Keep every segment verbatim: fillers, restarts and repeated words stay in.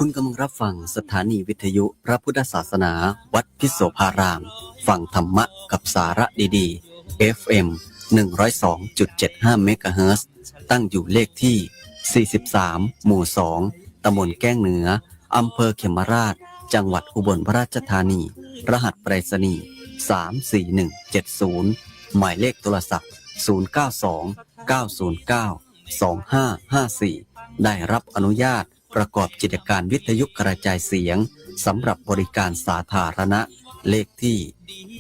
คุณกำลังรับฟังสถานีวิทยุพระพุทธศาสนาวัดพิษโสภาราม ฟังธรรมะกับสาระดีๆ เอฟเอ็ม หนึ่งร้อยสองจุดเจ็ดห้า เมกะเฮิรตซ์ ตั้งอยู่เลขที่ สี่สิบสาม หมู่ สอง ตำบลแก้งเหนือ อำเภอเขมราช จังหวัดอุบลราชธานี รหัสไปรษณีย์ สามสี่หนึ่งเจ็ดศูนย์ หมายเลขโทรศัพท์ ศูนย์เก้าสอง เก้าศูนย์เก้า สองห้าห้าสี่ ได้รับอนุญาตประกอบกิจการวิทยุกระจายเสียงสำหรับบริการสาธารณะ เลขที่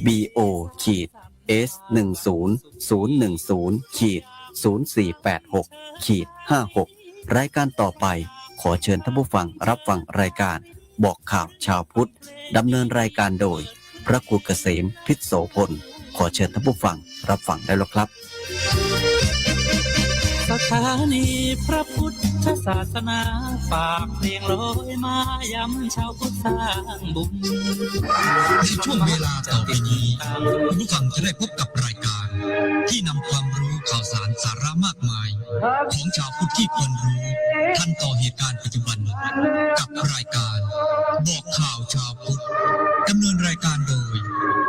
บีโอ ขีด เอส หนึ่งศูนย์ศูนย์หนึ่งศูนย์ ขีด ศูนย์สี่แปดหก ขีด ห้าหก รายการต่อไป ขอเชิญท่านผู้ฟังรับฟังรายการบอกข่าวชาวพุทธ ดำเนินรายการโดย พระครูเกษม พิษโสพล ขอเชิญท่านผู้ฟังรับฟังได้แล้วครับ สถานีพระพุทธศาสนา ฝากเพลงลอยมายามเช้าพุทธสร้างบุญ ในช่วงเวลาต่อไปนี้ คุณผู้ฟังจะได้พบกับรายการ ที่นำความรู้ข่าวสารสาระมากมาย ของชาวพุทธที่ควรรู้ ทันต่อเหตุการณ์ปัจจุบัน กับรายการ บอกข่าวชาวพุทธ ดำเนินรายการโดย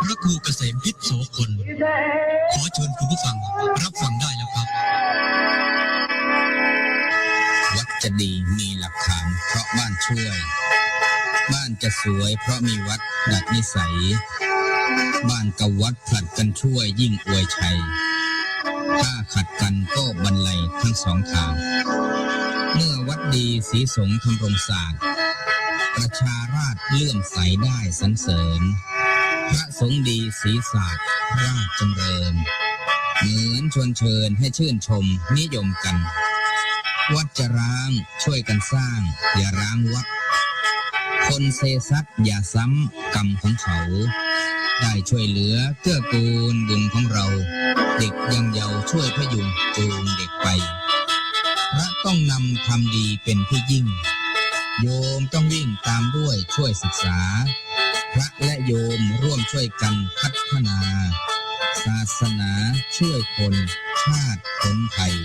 พระครูเกษมพิษโสพล ขอเชิญคุณผู้ฟังรับฟังได้แล้วครับ วัดจะดีมีหลักฐานเพราะบ้านช่วย บ้านจะสวยเพราะมีวัดดัดนิสัย บ้านกับวัดผลัดกันช่วยยิ่งอวยชัย ถ้าขัดกันก็บรรลัยทั้งสองทาง เมื่อวัดดีศรีสงฆ์ทำรงศาสตร์ ประชาราษฎร์เลื่อมใสได้สรรเสริญ พระสงฆ์ดีศรีศาสตร์ราชจำเริญ เหมือนชวนเชิญให้ชื่นชมนิยมกัน วัดจะร้างช่วยกันสร้าง อย่าร้างวัด คนเซซัดอย่าซ้ำกรรมของเขา ได้ช่วยเหลือเกื้อกูลบุญของเรา เด็กยังเยาว์ช่วยพยุงจูงเด็กไป พระต้องนำความดีเป็นที่ยิ่ง โยมต้องวิ่งตามด้วยช่วยศึกษา พระและโยมร่วมช่วยกันพัฒนา ศาสนาช่วยคนชาติพ้นภัย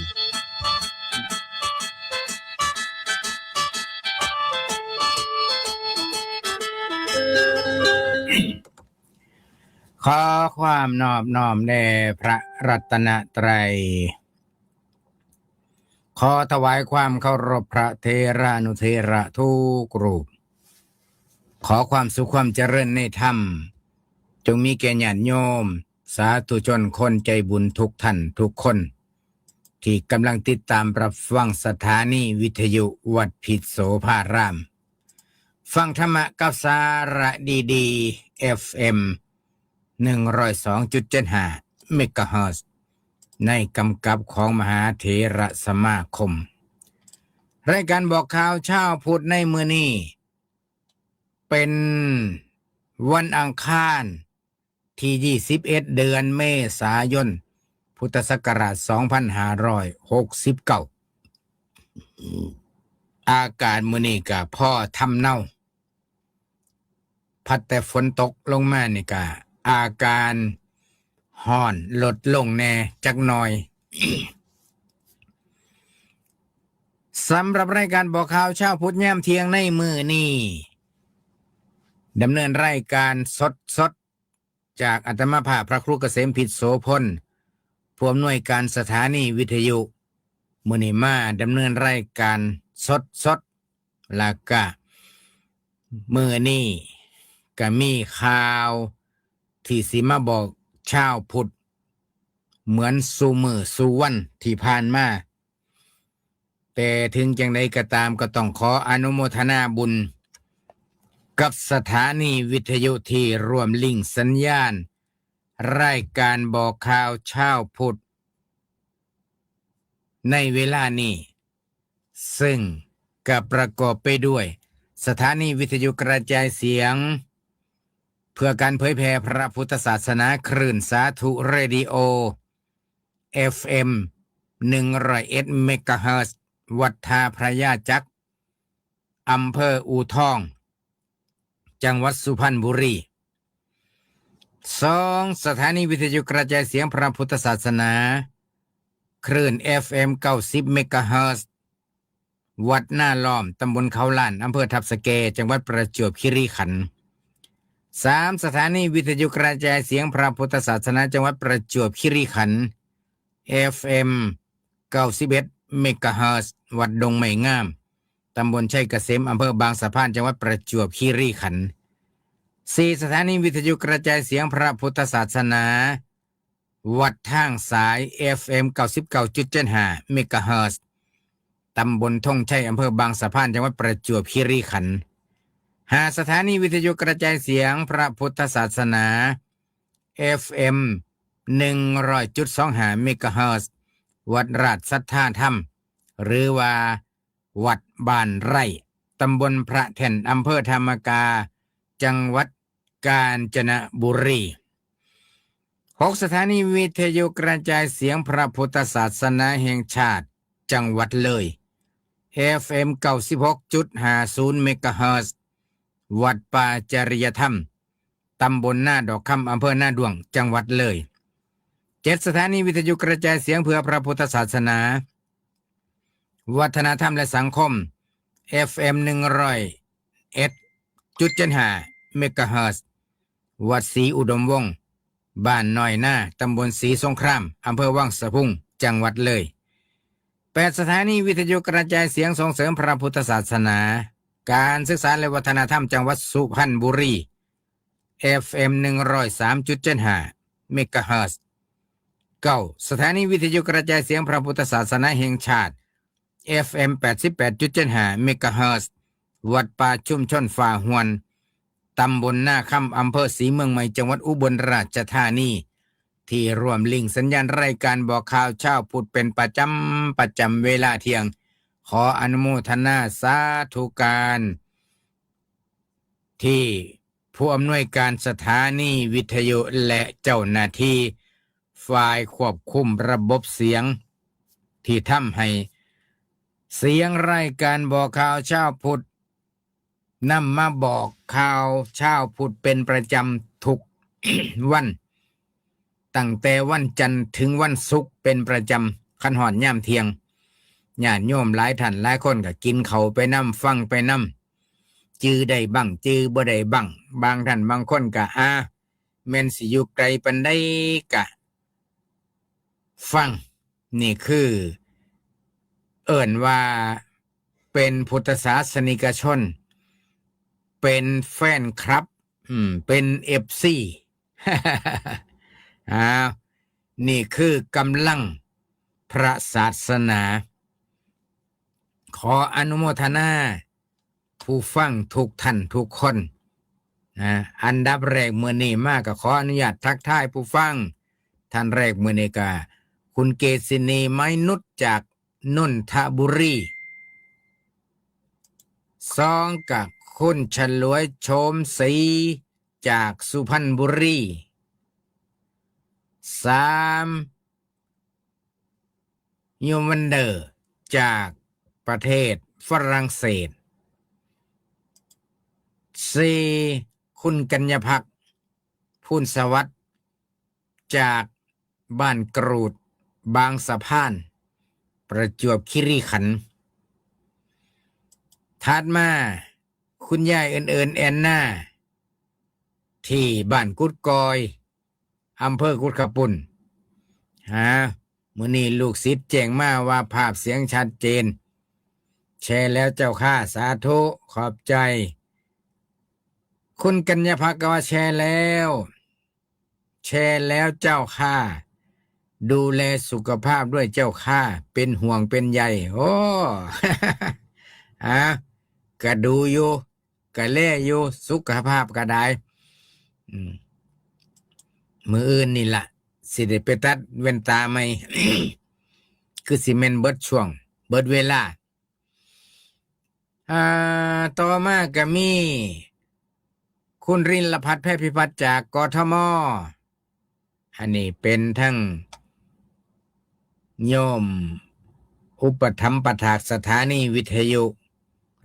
ขอความนอบน้อมแด่พระรัตนตรัย ขอถวายความเคารพพระเถรานุเถระทุกรูป ขอความสุขความเจริญในธรรม จงมีแก่ญาติโยม สาธุชนคนใจบุญทุกท่านทุกคน ที่กำลังติดตามรับฟังสถานีวิทยุวัดพิษโสภาราม ฟังธรรมะกับสาระดีๆ เอฟเอ็ม หนึ่งร้อยสองจุดเจ็ดห้า เมกะเฮิรตซ์ ในกำกับของมหาเถระสมาคม รายการบอกข่าวเช้าพุทธในมื้อนี้ เป็นวันอังคาร ที่ยี่สิบเอ็ด เดือนเมษายน พุทธศักราช สองพันห้าร้อยหกสิบเก้า อากาศมื้อนี้ก็พอทำเนา พัดแต่ฝนตกลงมานี่ก็อาการฮ้อนลดลงแน่จักหน่อย สำหรับรายการบอกข่าวเช้าพุทธยามเที่ยงในมื้อนี้ ดำเนินรายการสดๆ จากอาตมาภาพพระครูเกษมพิษโสพล ผู้อำนวยการสถานีวิทยุ มื้อนี้มาดำเนินรายการสดๆ แล้วก็มื้อนี้ก็มีข่าวที่สิมาบอกชาวพุทธ เหมือนสู่มื้อสู่วันที่ผ่านมา แต่ถึงจังใดก็ตามก็ต้องขออนุโมทนาบุญ กับสถานีวิทยุที่ร่วมลิงก์สัญญาณ รายการบอกข่าวเช้าพุทธ ในเวลานี้ ซึ่งก็ประกอบไปด้วยสถานีวิทยุกระจายเสียง เพื่อการเผยแผ่พระพุทธศาสนาคลื่นสาธุเรดิโอ เอฟเอ็ม หนึ่งร้อยเอ็ด เมกะเฮิรตซ์ วัดท่าพระยาจักร อำเภออู่ทอง จังหวัดสุพรรณบุรี สอง สถานีวิทยุกระจายเสียงพระพุทธศาสนา คลื่น เอฟเอ็ม เก้าสิบ เมกะเฮิรตซ์ วัดนาล้อม ตำบลเขาล้าน อำเภอทับสะแก จังหวัดประจวบคีรีขันธ์ สาม สถานีวิทยุกระจายเสียงพระพุทธศาสนา จังหวัดประจวบคีรีขันธ์ เอฟเอ็ม เก้าสิบเอ็ด เมกะเฮิรตซ์ วัดดงไม้งาม ตำบลชัยเกษม อำเภอบางสะพาน จังหวัดประจวบคีรีขันธ์ สี่ สถานีวิทยุกระจายเสียงพระพุทธศาสนา วัดทางสาย เอฟเอ็ม เก้าสิบเก้าจุดเจ็ดห้า เมกะเฮิรตซ์ ตำบลธงชัย อำเภอบางสะพาน จังหวัดประจวบคีรีขันธ์ ห้า สถานีวิทยุกระจายเสียงพระพุทธศาสนา เอฟเอ็ม หนึ่งร้อยจุดสองห้า เมกะเฮิรตซ์ วัดราชสัทธาธรรม หรือว่าวัดบ้านไร่ ตำบลพระแท่น อำเภอธรรมกา จังหวัดกาญจนบุรี หก สถานีวิทยุกระจายเสียงพระพุทธศาสนาแห่งชาติ จังหวัดเลย เอฟเอ็ม เก้าสิบหกจุดห้าศูนย์ เมกะเฮิรตซ์ วัดป่าจริยธรรม ตำบลนาดอกคำ อำเภอนาด้วง จังหวัดเลย เจ็ด สถานีวิทยุกระจายเสียงเพื่อพระพุทธศาสนา วัฒนธรรมและสังคม เอฟเอ็ม หนึ่งร้อยเอ็ดจุดเจ็ดห้า เมกะเฮิรตซ์ วัดศรีอุดมวงศ์ บ้านน้อยนา ตำบลศรีสงคราม อำเภอวังสะพุง จังหวัดเลย แปด สถานีวิทยุกระจายเสียงส่งเสริมพระพุทธศาสนา การศึกษาและวัฒนธรรม จังหวัดสุพรรณบุรี เอฟเอ็ม หนึ่งร้อยสามจุดเจ็ดห้า เมกะเฮิรตซ์ เก้า สถานีวิทยุกระจายเสียงพระพุทธศาสนาแห่งชาติ เอฟเอ็ม แปดสิบแปดจุดเจ็ดห้า เมกะเฮิรตซ์ วัดป่าชุมชนฝ่าหวน ตำบลนาคำ อำเภอศรีเมืองใหม่ จังหวัดอุบลราชธานี ที่ร่วมลิงก์สัญญาณรายการบอกข่าวเช้าพุธเป็นประจำ ประจำเวลาเที่ยง ขออนุโมทนาสาธุการ ที่ผู้อำนวยการสถานีวิทยุและเจ้าหน้าที่ฝ่ายควบคุมระบบเสียง ที่ทำให้เสียงรายการบอกข่าวเช้าพุธนำมาบอกข่าวเช้าพุธเป็นประจำทุก วัน ตั้งแต่วันจันทร์ถึงวันศุกร์เป็นประจำ คันฮอดยามเที่ยง ญาติโยมหลายท่านหลายคนก็กินข้าวไปนำ ฟังไปนำ จื่อได้บ้าง จื่อบ่ได้บ้าง บางท่านบางคนก็ อ่า แม่นสิอยู่ไกลปานใดก็ฟัง นี่คือ เอิ้นว่าเป็นพุทธศาสนิกชน เป็นแฟนคลับ อืม เป็นเอฟซี อ่า นี่คือกำลังพระศาสนา ขออนุโมทนาผู้ฟังทุกท่านทุกคนนะ อันดับแรกมื้อนี้มาก็ขออนุญาตทักทายผู้ฟัง ท่านแรกมื้อนี้ก็คุณเกษินี ไม้นุช จากนนทบุรี สองก็คุณฉลวย โฉมศรี จากสุพรรณบุรี สาม ยูวันเดอร์ จากประเทศฝรั่งเศส สี่ คุณกัญญาภักดิ์ พูนสวัสดิ์ จากบ้านกรูด บางสะพาน ประจวบคีรีขันธ์ ถัดมา คุณยายเอิญเอิญ แอนนา ที่บ้านกุดกอย อำเภอกุดขะปุ้น ฮะ มื้อนี้ลูกศิษย์แจ้งมาว่าภาพเสียงชัดเจน แชร์แล้วเจ้าค่ะ สาธุ ขอบใจ คุณกัญญาภักดิ์ก็ว่าแชร์แล้ว แชร์แล้วเจ้าค่ะ ดูแลสุขภาพด้วยเจ้าค่ะ เป็นห่วงเป็นใย โอ้ อ่ะ ก็ดูอยู่ ก็แลอยู่ สุขภาพก็ได้ อืม มื้ออื่นนี่ล่ะ สิได้ไปตัดแว่นตาใหม่ คือสิแม่นเบิดช่วง เบิดเวลา อ่า ต่อมาก็มี คุณรินทร์พัฒน์ แพรพิพัฒน์ จาก กทม. อันนี้เป็นทั้งโยมอุปถัมภ์ประถากสถานีวิทยุ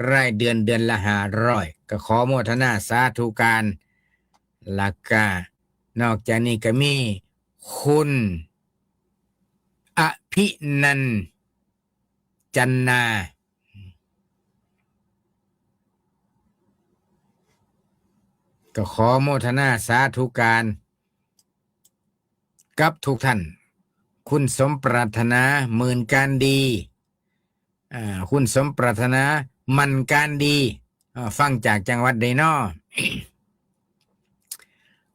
รายเดือนเดือนละห้าร้อย ก็ขอโมทนาสาธุการ แล้วก็นอกจากนี้ก็มีคุณอภินันท์ จันนา ก็ขอโมทนาสาธุการกับทุกท่าน คุณสมปรารถนา หมื่นการดี อ่า คุณสมปรารถนา มันการดี อ่า ฟังจากจังหวัดใดน้อ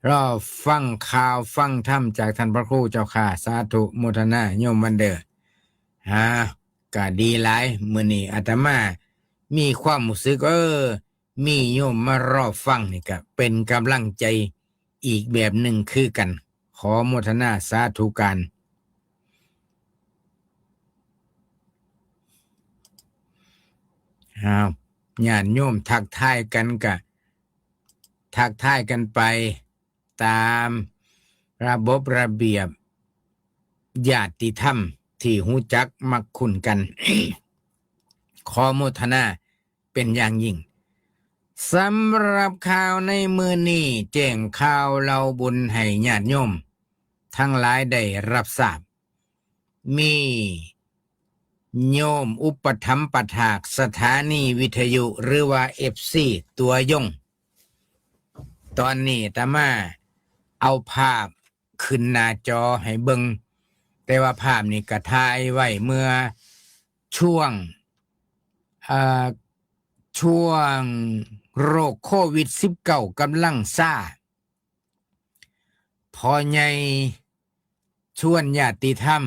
รอฟังข่าวฟังธรรมจากท่านพระครูเจ้าค่ะ สาธุโมทนาโยมวันเดอร์ ฮะ ก็ดีหลาย มื้อนี้อาตมามีความรู้สึก เออ มีโยมมารอฟังนี่ก็เป็นกำลังใจอีกแบบหนึ่งคือกัน ขอโมทนาสาธุการ อ้าว ญาติโยมทักทายกันก็ทักทายกันไปตามระบบระเบียบญาติธรรมที่รู้จักมักคุ้นกัน ขอโมทนาเป็นอย่างยิ่ง สำหรับข่าวในมื้อนี้แจ้งข่าวเล่าบุญให้ญาติโยมทั้งหลายได้รับทราบ มีโยมอุปถัมภะถากสถานีวิทยุหรือว่า เอฟซี ตัวยง ตอนนี้อาตมาเอาภาพขึ้นหน้าจอให้เบิ่ง แต่ว่าภาพนี้ก็ถ่ายไว้เมื่อช่วง เอ่อ ช่วงโรคโควิด สิบเก้า กำลังซา พ่อใหญ่ชวนญาติธรรม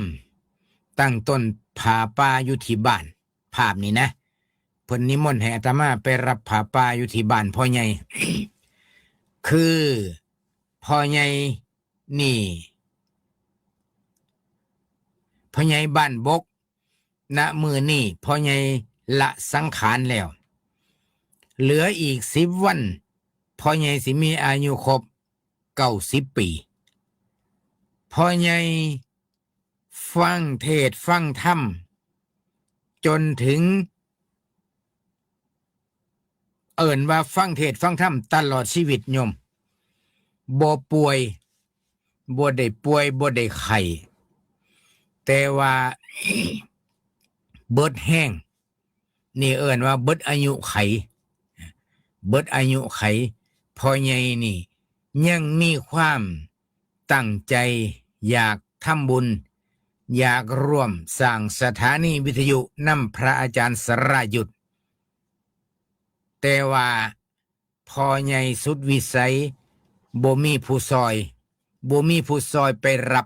ตั้งต้นผ้าป่าอยู่ที่บ้าน ภาพนี้นะ เพิ่นนิมนต์ให้อาตมาไปรับผ้าป่าอยู่ที่บ้านพ่อใหญ่ คือพ่อใหญ่นี่ พ่อใหญ่บ้านบก ณ มื้อนี้พ่อใหญ่ละสังขารแล้ว เหลืออีกสิบวัน พ่อใหญ่สิมีอายุครบเก้าสิบปี พ่อใหญ่ฟังเทศน์ฟังธรรม จนถึง เอิ้นว่าฟังเทศน์ฟังธรรมตลอดชีวิตโยม บ่ป่วย บ่ได้ป่วย บ่ได้ไข้ แต่ว่า เบิดแฮง นี่เอิ้นว่าเบิดอายุไข เบิดอายุไข พ่อใหญ่นี่ยังมีความตั้งใจอยากทำบุญ อยากร่วมสร้างสถานีวิทยุนำพระอาจารย์สรายุทธ แต่ว่าพ่อใหญ่สุดวิสัย บ่มีผู้ซอย บ่มีผู้ซอยไปรับ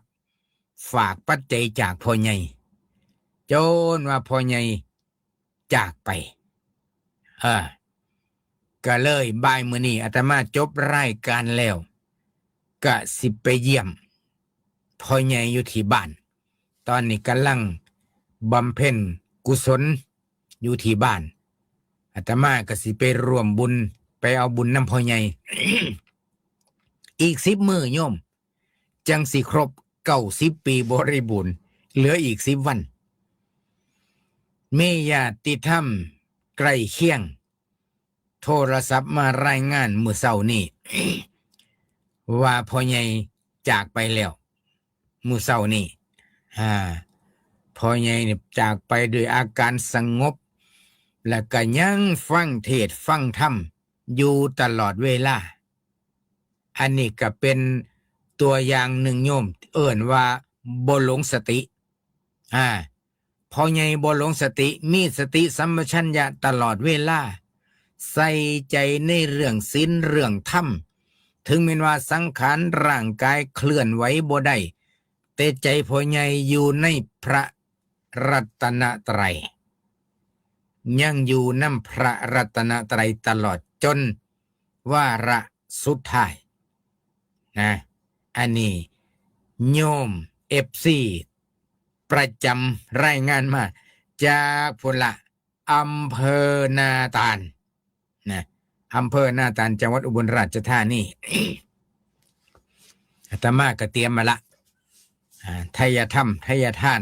ฝากปัจจัยจากพ่อใหญ่ จนว่าพ่อใหญ่จากไป เออ ก็เลยบ่ายมื้อนี้อาตมาจบรายการแล้ว ก็สิไปเยี่ยมพ่อใหญ่อยู่ที่บ้าน ตอนนี้กำลังบำเพ็ญกุศลอยู่ที่บ้าน อาตมาก็สิไปร่วมบุญ ไปเอาบุญนำพ่อใหญ่ อีกสิบมื้อโยม จั่งสิครบเก้าสิบปีบริบูรณ์ เหลืออีกสิบวัน มีญาติธรรมใกล้เคียง โทรศัพท์มารายงานมื้อเช้านี้ ว่าพ่อใหญ่จากไปแล้ว มื้อเช้านี้ อ่า พ่อใหญ่นี่จากไปด้วยอาการสงบ และก็ยังฟังเทศน์ฟังธรรมอยู่ตลอดเวลา อันนี้ก็เป็นตัวอย่างหนึ่งโยม เอิ้นว่าบ่หลงสติ อ่า พ่อใหญ่บ่หลงสติ มีสติสัมปชัญญะตลอดเวลา ใส่ใจในเรื่องศีลเรื่องธรรม ถึงแม้นว่าสังขารร่างกายเคลื่อนไหวบ่ได้ แต่ใจพ่อใหญ่อยู่ในพระรัตนตรัย ยังอยู่นำพระรัตนตรัยตลอดจนวาระสุดท้าย นะ อันนี้โยม เอฟซี ประจำรายงานมาจากพุนละ อำเภอนาตาล นะ อำเภอนาตาล จังหวัดอุบลราชธานี อาตมาก็เตรียมมาละ อ่า ไทยธรรม ไทยทาน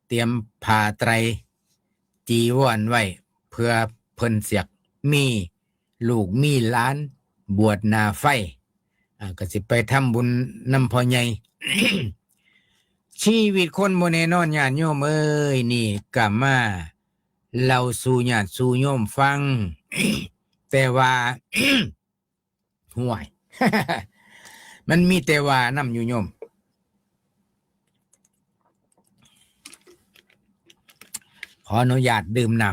เตรียมผ้าไตรจีวรไว้ เพื่อเพิ่นเสียกมีลูกมีหลานบวชหน้าไฟ อ่า ก็สิไปทำบุญนำพ่อใหญ่ ชีวิตคนบ่แน่นอนญาติโยมเอ้ย นี่ก็มาเล่าสู่ญาติสู่โยมฟัง แต่ว่า ห่วย มันมีแต่ว่านำอยู่โยม ขออนุญาตดื่มน้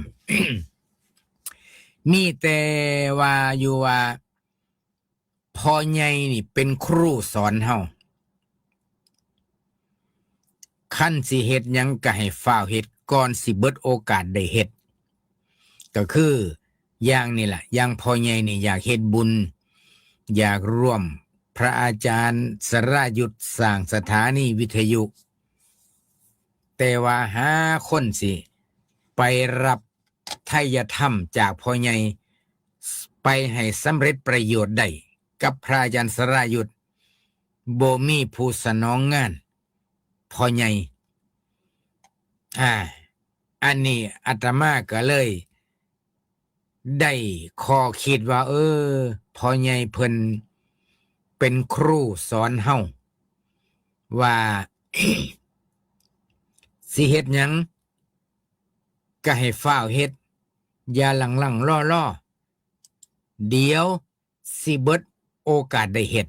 ำ มีแต่ว่าอยู่ว่า พ่อใหญ่นี่เป็นครูสอนเฮา คันสิเฮ็ดหยังก็ให้ฟ้าวเฮ็ดก่อนสิเบิดโอกาสได้เฮ็ด ก็คืออย่างนี่ล่ะ อย่างพ่อใหญ่นี่อยากเฮ็ดบุญ อยากร่วมพระอาจารย์สรายุทธสร้างสถานีวิทยุ แต่ว่าหาคนสิไปรับไทยธรรมจากพ่อใหญ่ ไปให้สำเร็จประโยชน์ได้กับพระอาจารย์สรายุทธ บ่มีผู้สนองงานพ่อใหญ่ อ่า อันนี้อาตมาก็เลย ได้ข้อคิดว่า เออ พ่อใหญ่เพิ่นเป็นครูสอนเฮา ว่า สิเฮ็ดหยัง ก็ให้ฟ้าวเฮ็ด อย่าหลังๆ รอๆ เดี๋ยวสิเบิดโอกาสได้เฮ็ด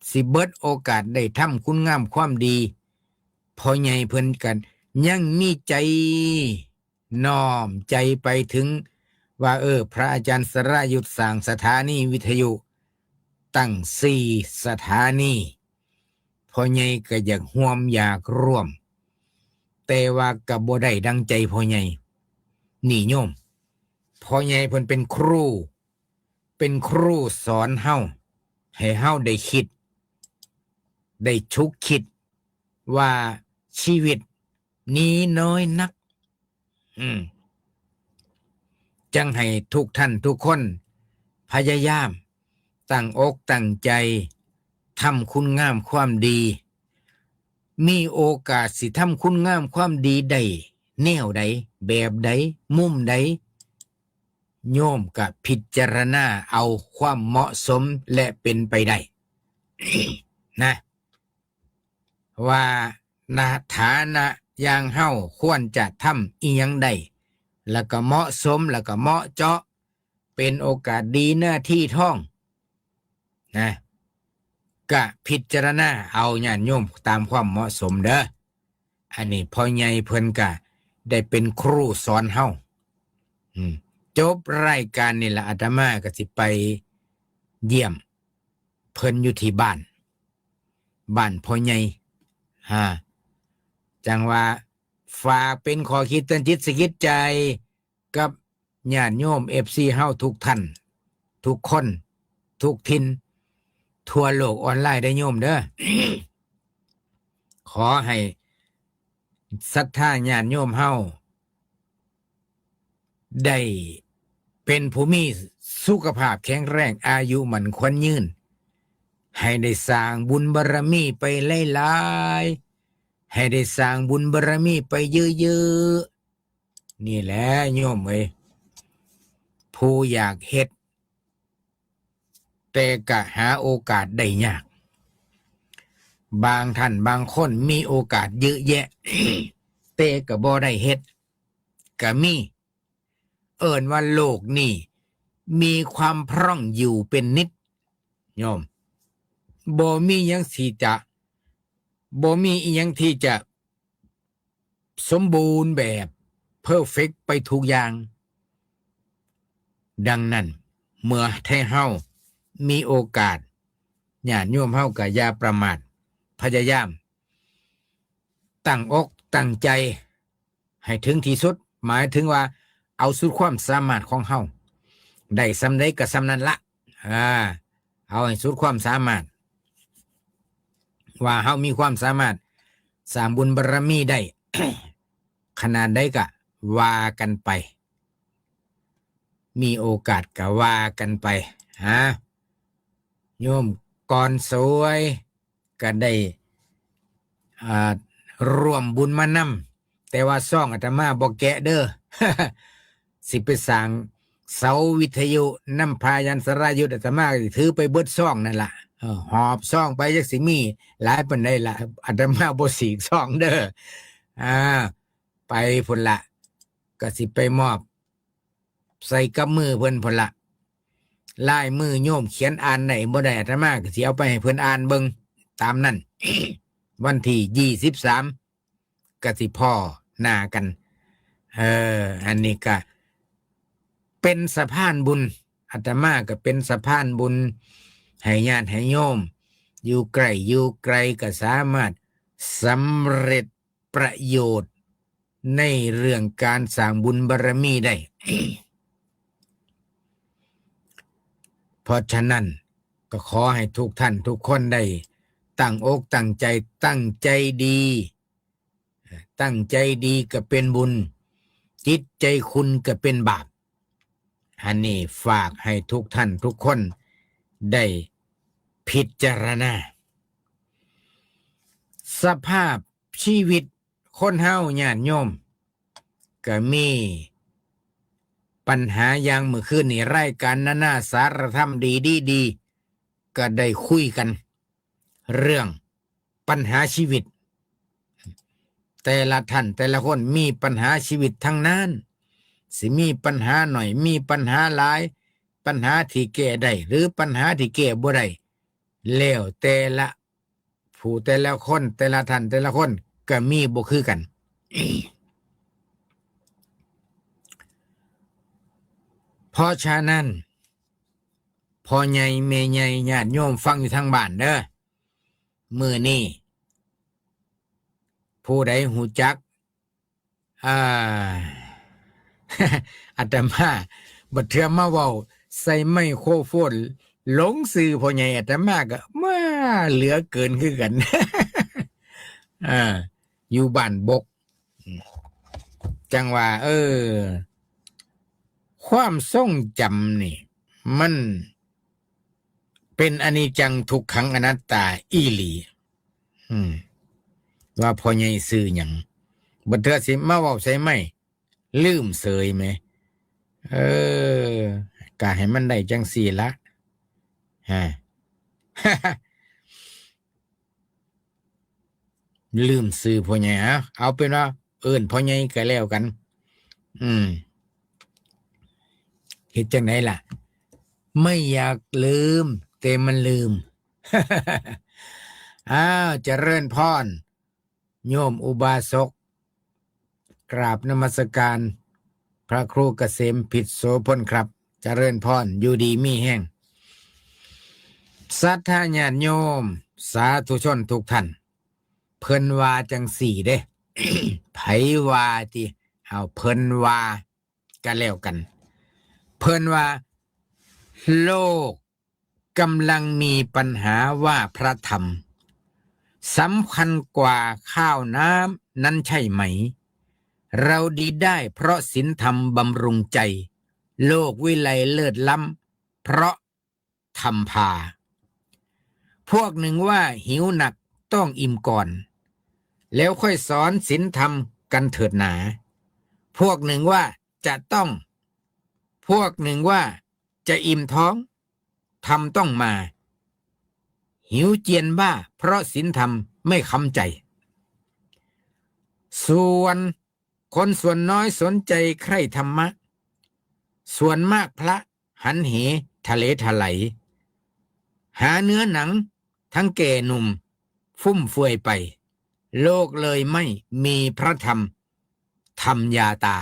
สิเบิดโอกาสได้ทำคุณงามความดี พ่อใหญ่เพิ่นก็ยังมีใจน้อมใจไปถึงว่า เออ พระอาจารย์สรายุทธสร้างสถานีวิทยุตั้งสี่สถานี พ่อใหญ่ก็อยากร่วมอยากร่วม แต่ว่าก็บ่ได้ดังใจพ่อใหญ่ นี่โยม พ่อใหญ่เพิ่นเป็นครู เป็นครูสอนเฮา ให้เฮาได้คิด ได้ฉุกคิดว่าชีวิตนี้น้อยนัก อืม จังให้ทุกท่านทุกคนพยายามตั้งอกตั้งใจทำคุณงามความดี มีโอกาสสิทำคุณงามความดีได้แนวใด แบบใด มุมใด โยมก็พิจารณาเอาความเหมาะสมและเป็นไปได้ นะ ว่าในฐานะอย่างเฮาควรจะทำอีหยังได้ แล้วก็เหมาะสม แล้วก็เหมาะเจาะ เป็นโอกาสดีหน้าที่ทอง นะ ก็พิจารณาเอาญาติโยมตามความเหมาะสมเด้อ อันนี้พ่อใหญ่เพิ่นก็ได้เป็นครูสอนเฮา อืม จบรายการนี่ล่ะ อาตมาก็สิไปเยี่ยมเพิ่นอยู่ที่บ้าน บ้านพ่อใหญ่ ฮะ จังว่าฝากเป็นข้อคิดเตือนจิตสะกิดใจกับญาติโยม เอฟซี เฮาทุกท่าน ทุกคน ทุกถิ่น ทั่วโลกออนไลน์ได้โยมเด้อ ขอให้ศรัทธาญาติโยมเฮา ได้เป็นผู้มีสุขภาพแข็งแรง อายุมั่นขวัญยืน ให้ได้สร้างบุญบารมีไปหลายๆ ให้ได้สร้างบุญบารมีไปเยอะๆ นี่แหละโยมเอ้ย ผู้อยากเฮ็ด แต่ก็หาโอกาสได้ยาก บางท่านบางคนมีโอกาสเยอะแยะ แต่ก็บ่ได้เฮ็ด ก็มี เอิ้นว่าโลกนี้มีความพร่องอยู่เป็นนิด โยม บ่มีหยังสิจะ บ่มีอีหยังที่จะสมบูรณ์แบบ เพอร์เฟกต์ ไปทุกอย่าง ดังนั้น เมื่อไทเฮามีโอกาส ญาติโยมเฮาก็อย่าประมาท พยายาม ตั้งอกตั้งใจ ให้ถึงที่สุด หมายถึงว่าเอาสุดความสามารถของเฮา ได้ส่ำใดก็ส่ำนั้นละ อ่า เอาให้สุดความสามารถ ว่าเฮามีความสามารถสร้างบุญบารมีได้ ขนาดใดก็ว่ากันไป มีโอกาสก็ว่ากันไป ฮะ โยมกรสวย ก็ได้ อ่า ร่วมบุญมานำ แต่ว่าซองอาตมาบ่แกะเด้อ สิไปสร้างเสาวิทยุนำพระอาจารย์สรายุทธ อาตมาก็สิถือไปเบิดซองนั่นล่ะ เออ หอบซองไปจักสิมีหลายปานใดล่ะ อาตมาบ่สีกซองเด้อ อ่า ไปพุ้นละ ก็สิไปมอบ ใส่กับมือเพิ่นพุ้นละ ลายมือโยมเขียนอ่านได้บ่ได้ อาตมาก็สิเอาไปให้เพิ่นอ่านเบิ่งตามนั้น วันที่ยี่สิบสาม ก็สิพ้อหน้ากัน เออ อันนี้ก็เป็นสะพานบุญ อาตมาก็เป็นสะพานบุญ ให้ญาติให้โยม อยู่ใกล้อยู่ไกลก็สามารถสำเร็จประโยชน์ในเรื่องการสร้างบุญบารมีได้ เพราะฉะนั้นก็ขอให้ทุกท่านทุกคนได้ตั้งอกตั้งใจ ตั้งใจดี ตั้งใจดีก็เป็นบุญ จิตใจคุณก็เป็นบาป อันนี้ฝากให้ทุกท่านทุกคนได้พิจารณา สภาพชีวิตคนเฮาญาติโยม ก็มีปัญหาอย่างมื้อคืนนี้ รายการนานาสารธรรมดีดีดี ก็ได้คุยกัน เรื่องปัญหาชีวิต แต่ละท่านแต่ละคนมีปัญหาชีวิตทั้งนั้น สิมีปัญหาหน่อย มีปัญหาหลาย ปัญหาที่แก้ได้ หรือปัญหาที่แก้บ่ได้ แล้วแต่ละผู้แต่ละคน แต่ละท่านแต่ละคนก็มีบ่คือกัน เพราะฉะนั้น พ่อใหญ่แม่ใหญ่ญาติโยมฟังอยู่ทางบ้านเด้อ มื้อนี้ ผู้ใดฮู้จัก อ่า อาตมา บัดเทื่อมาเว้าใส่ไมโครโฟน หลงชื่อพ่อใหญ่ อาตมาก็มาเหลือเกินคือกัน อ่า อยู่บ้านบก จังว่า เออ ความทรงจำนี่ มันเป็นอนิจจังทุกขังอนัตตาอีหลี อืม ว่าพ่อใหญ่ชื่อหยัง บัดเทื่อสิมาเว้าใส่ไมค์ ลืมเสยแหม เออ ก็ให้มันได้จังซี่ละ ฮะ ลืมชื่อพ่อใหญ่ เอา เอาเป็นว่าเอิ้นพ่อใหญ่ก็แล้วกัน อืม เฮ็ดจังได๋ล่ะ ไม่อยากลืม แต่มันลืม อ้าว เจริญพร โยมอุบาสก กราบนมัสการ พระครูเกษม ผิดโสพลครับ เจริญพร อยู่ดีมีแฮง ศรัทธาญาติโยม สาธุชนทุกท่าน เพิ่นว่าจังซี่เด้ ไผว่าติ เอา เพิ่นว่า ก็แล้วกัน เพิ่นว่า โลกกำลังมีปัญหาว่าพระธรรมสำคัญกว่าข้าวน้ำนั้นใช่ไหม เราดีได้เพราะศีลธรรมบำรุงใจ โลกวิไลเลิศล้ำเพราะธรรมพา พวกหนึ่งว่าหิวหนักต้องอิ่มก่อน แล้วค่อยสอนศีลธรรมกันเถิดหนา พวกหนึ่งว่าจะต้อง พวกหนึ่งว่าจะอิ่มท้อง ธรรมต้องมา หิวเจียนบ้าเพราะศีลธรรมไม่ค้ำใจ ส่วนคนส่วนน้อยสนใจใคร่ธรรมะ ส่วนมากพระหันเหทะเลทลาย หาเนื้อหนังทั้งแก่หนุ่มฟุ่มเฟือยไป โลกเลยไม่มีพระธรรม ธรรมยาตา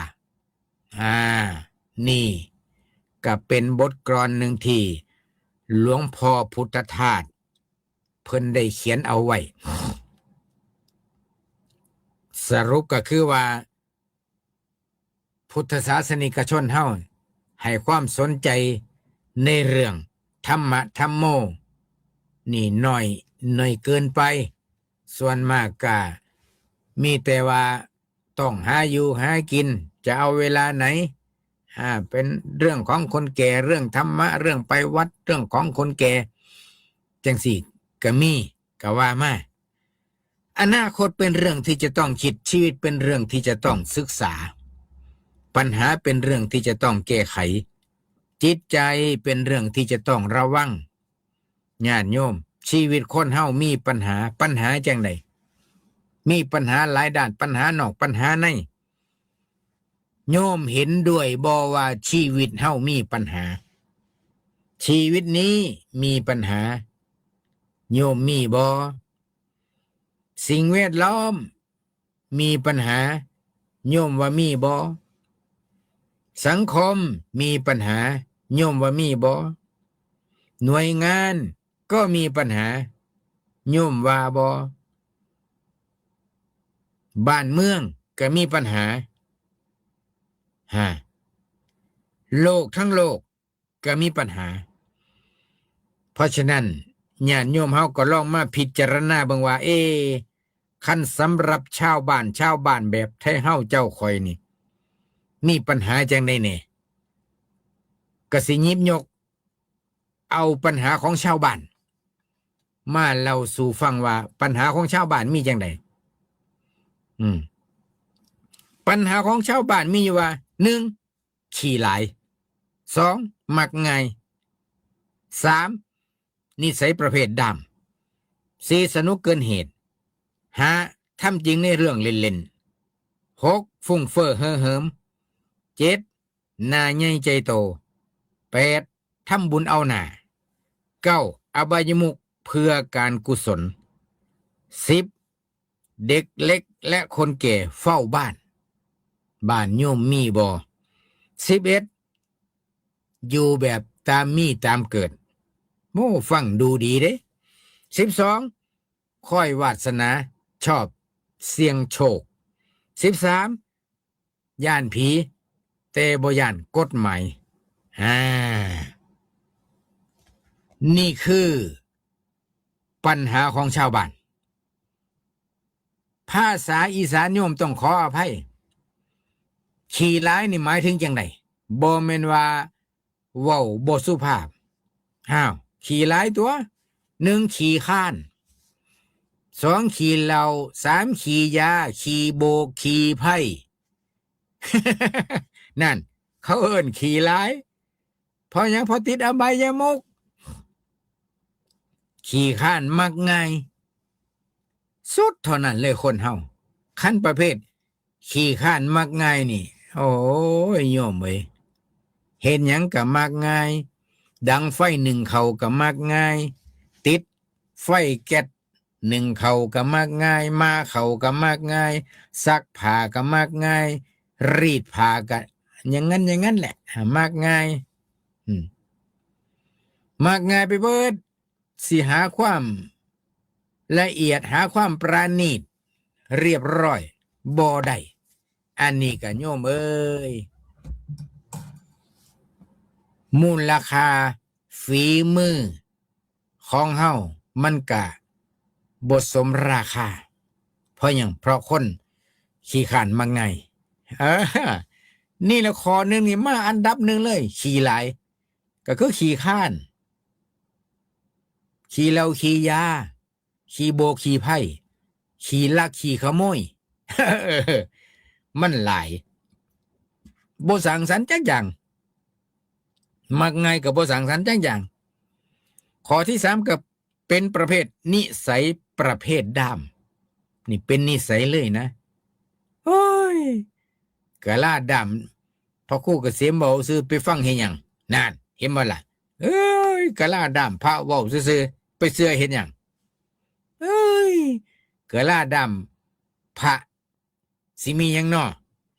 อ่า นี่ก็เป็นบทกลอนหนึ่งที่หลวงพ่อพุทธทาสเพิ่นได้เขียนเอาไว้ สรุปก็คือว่า พุทธศาสนิกชนเฮาให้ความสนใจในเรื่องธรรมะธัมโม นี่น้อย น้อยเกินไป ส่วนมากก็มีแต่ว่าต้องหาอยู่หากิน จะเอาเวลาไหน อ่า เป็นเรื่องของคนแก่ เรื่องธรรมะ เรื่องไปวัด เรื่องของคนแก่ จังซี่ก็มี ก็ว่ามา อนาคตเป็นเรื่องที่จะต้องคิด ชีวิตเป็นเรื่องที่จะต้องศึกษา ปัญหาเป็นเรื่องที่จะต้องแก้ไข จิตใจเป็นเรื่องที่จะต้องระวัง ญาติโยม ชีวิตคนเฮามีปัญหา ปัญหาจังใด มีปัญหาหลายด้าน ปัญหานอก ปัญหาใน โยมเห็นด้วยบ่ว่าชีวิตเฮามีปัญหา ชีวิตนี้มีปัญหา โยมมีบ่ สิ่งแวดล้อมมีปัญหา โยมว่ามีบ่ สังคมมีปัญหา โยมว่ามีบ่ หน่วยงานก็มีปัญหา โยมว่าบ่ บ้านเมืองก็มีปัญหา ฮะ โลกทั้งโลกก็มีปัญหา เพราะฉะนั้น ญาติโยมเฮาก็ลองมาพิจารณาเบิ่งว่า เอ คันสำหรับชาวบ้าน ชาวบ้านแบบไทเฮาเจ้าข้อยนี่ มีปัญหาจั่งใดแหน่ ก็สิหยิบยกเอาปัญหาของชาวบ้าน มาเล่าสู่ฟังว่าปัญหาของชาวบ้านมีจั่งใด อืม ปัญหาของชาวบ้านมีอยู่ว่า หนึ่ง ขี้หลาย สอง มักง่าย สาม นิสัยประเภทด้าม สี่ สนุกเกินเหตุ ห้า ทำจริงในเรื่องเล่นๆ หก ฟุ่งเฟ้อเฮ้อเหิม เจ็ด หน้าใหญ่ใจโต แปด ทำบุญเอาหน้า เก้า อบายมุขเพื่อการกุศล สิบ เด็กเล็กและคนแก่เฝ้าบ้าน บ้านโยมมีบ่ สิบเอ็ด อยู่แบบตามมีตามเกิด โอ้ ฟังดูดีเด้ สิบสอง ค่อยวาสนา ชอบเสี่ยงโชค สิบสาม ย้านผี แต่บ่ย้านกฎหมาย อ่า นี่คือปัญหาของชาวบ้าน ภาษาอีสานโยมต้องขออภัย ขี้หลายนี่หมายถึงจั่งใด บ่แม่นว่าเว้าบ่สุภาพ อ้าว ขี้หลายตัว หนึ่ง ขี้คร้าน สอง ขี้เหล้า สาม ขี้ยา ขี้โบก ขี้ไพ่ นั่น เขาเอิ้นขี้หลาย เพราะหยัง เพราะติดอบายมุข ขี้คร้านมักง่าย สุดเท่านั้นเลยคนเฮา คันประเภทขี้คร้านมักง่ายนี่ โอ้ย โยมเอ้ย เฮ็ดหยังก็มักง่าย ดังไฟนึ่งข้าวก็มักง่าย ติดไฟแก๊สนึ่งข้าวก็มักง่าย หม้อข้าวก็มักง่าย ซักผ้าก็มักง่าย รีดผ้าก็อย่างนั้นอย่างนั้นแหละ มักง่าย อืม มักง่ายไปเบิด สิหาความละเอียด หาความประณีตเรียบร้อยบ่ได้ อันนี้ก็โยมเอ้ย มูลค่าฝีมือของเฮามันก็บ่สมราคา เพราะหยัง เพราะคนขี้คร้านมักง่าย เออ นี่แหละข้อหนึ่งนี่มาอันดับหนึ่งเลย ขี้หลาย ก็คือขี้คร้าน ขี้เหล้า ขี้ยา ขี้โบก ขี้ไพ่ ขี้ลัก ขี้ขโมย มันหลาย บ่สร้างสรรค์จักอย่าง มักง่ายก็บ่สร้างสรรค์จักอย่าง ข้อที่สามก็เป็นประเภทนิสัยประเภทด้าม นี่เป็นนิสัยเลยนะ โอ้ย กะลาด้าม พระครูเกษมเว้าซื่อ ไปฟังเฮ็ดหยัง นั่น เห็นบ่ล่ะ เอ้ย กะลาด้ามพระเว้าซื่อๆ ไปเชื่อเฮ็ดหยัง เอ้ย กะลาด้ามพระ สิมีหยังน้อ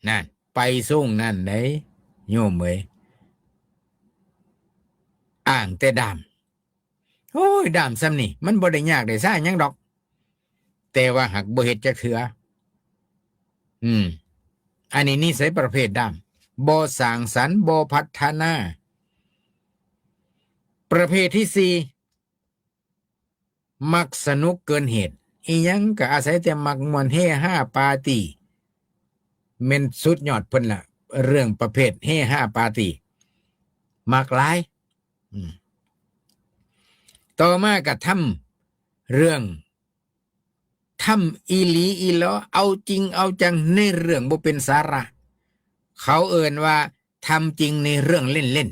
นั่น ไปส่งนั่นเด้ โยมเอ้ย อ้างแต่ด้าม โอ้ย ด้ามส่ำนี่ มันบ่ได้ยากได้ซ่าหยังดอก แต่ว่าหากบ่เฮ็ดจักเทื่อ อืม อันนี้นิสัยประเภทด้าม บ่สร้างสรรค์ บ่พัฒนา ประเภทที่สี่ มักสนุกเกินเหตุ อิหยังก็อาศัยแต่มักม่วนเฮฮาปาร์ตี้ แม่นสุดยอดเพิ่นละ เรื่องประเภทเฮฮาปาร์ตี้ มักหลาย อืม ต่อมาก็ทำเรื่อง ทำอีหลีอีหลอ เอาจริงเอาจังในเรื่องบ่เป็นสาระ เขาเอิ้นว่าทำจริงในเรื่องเล่น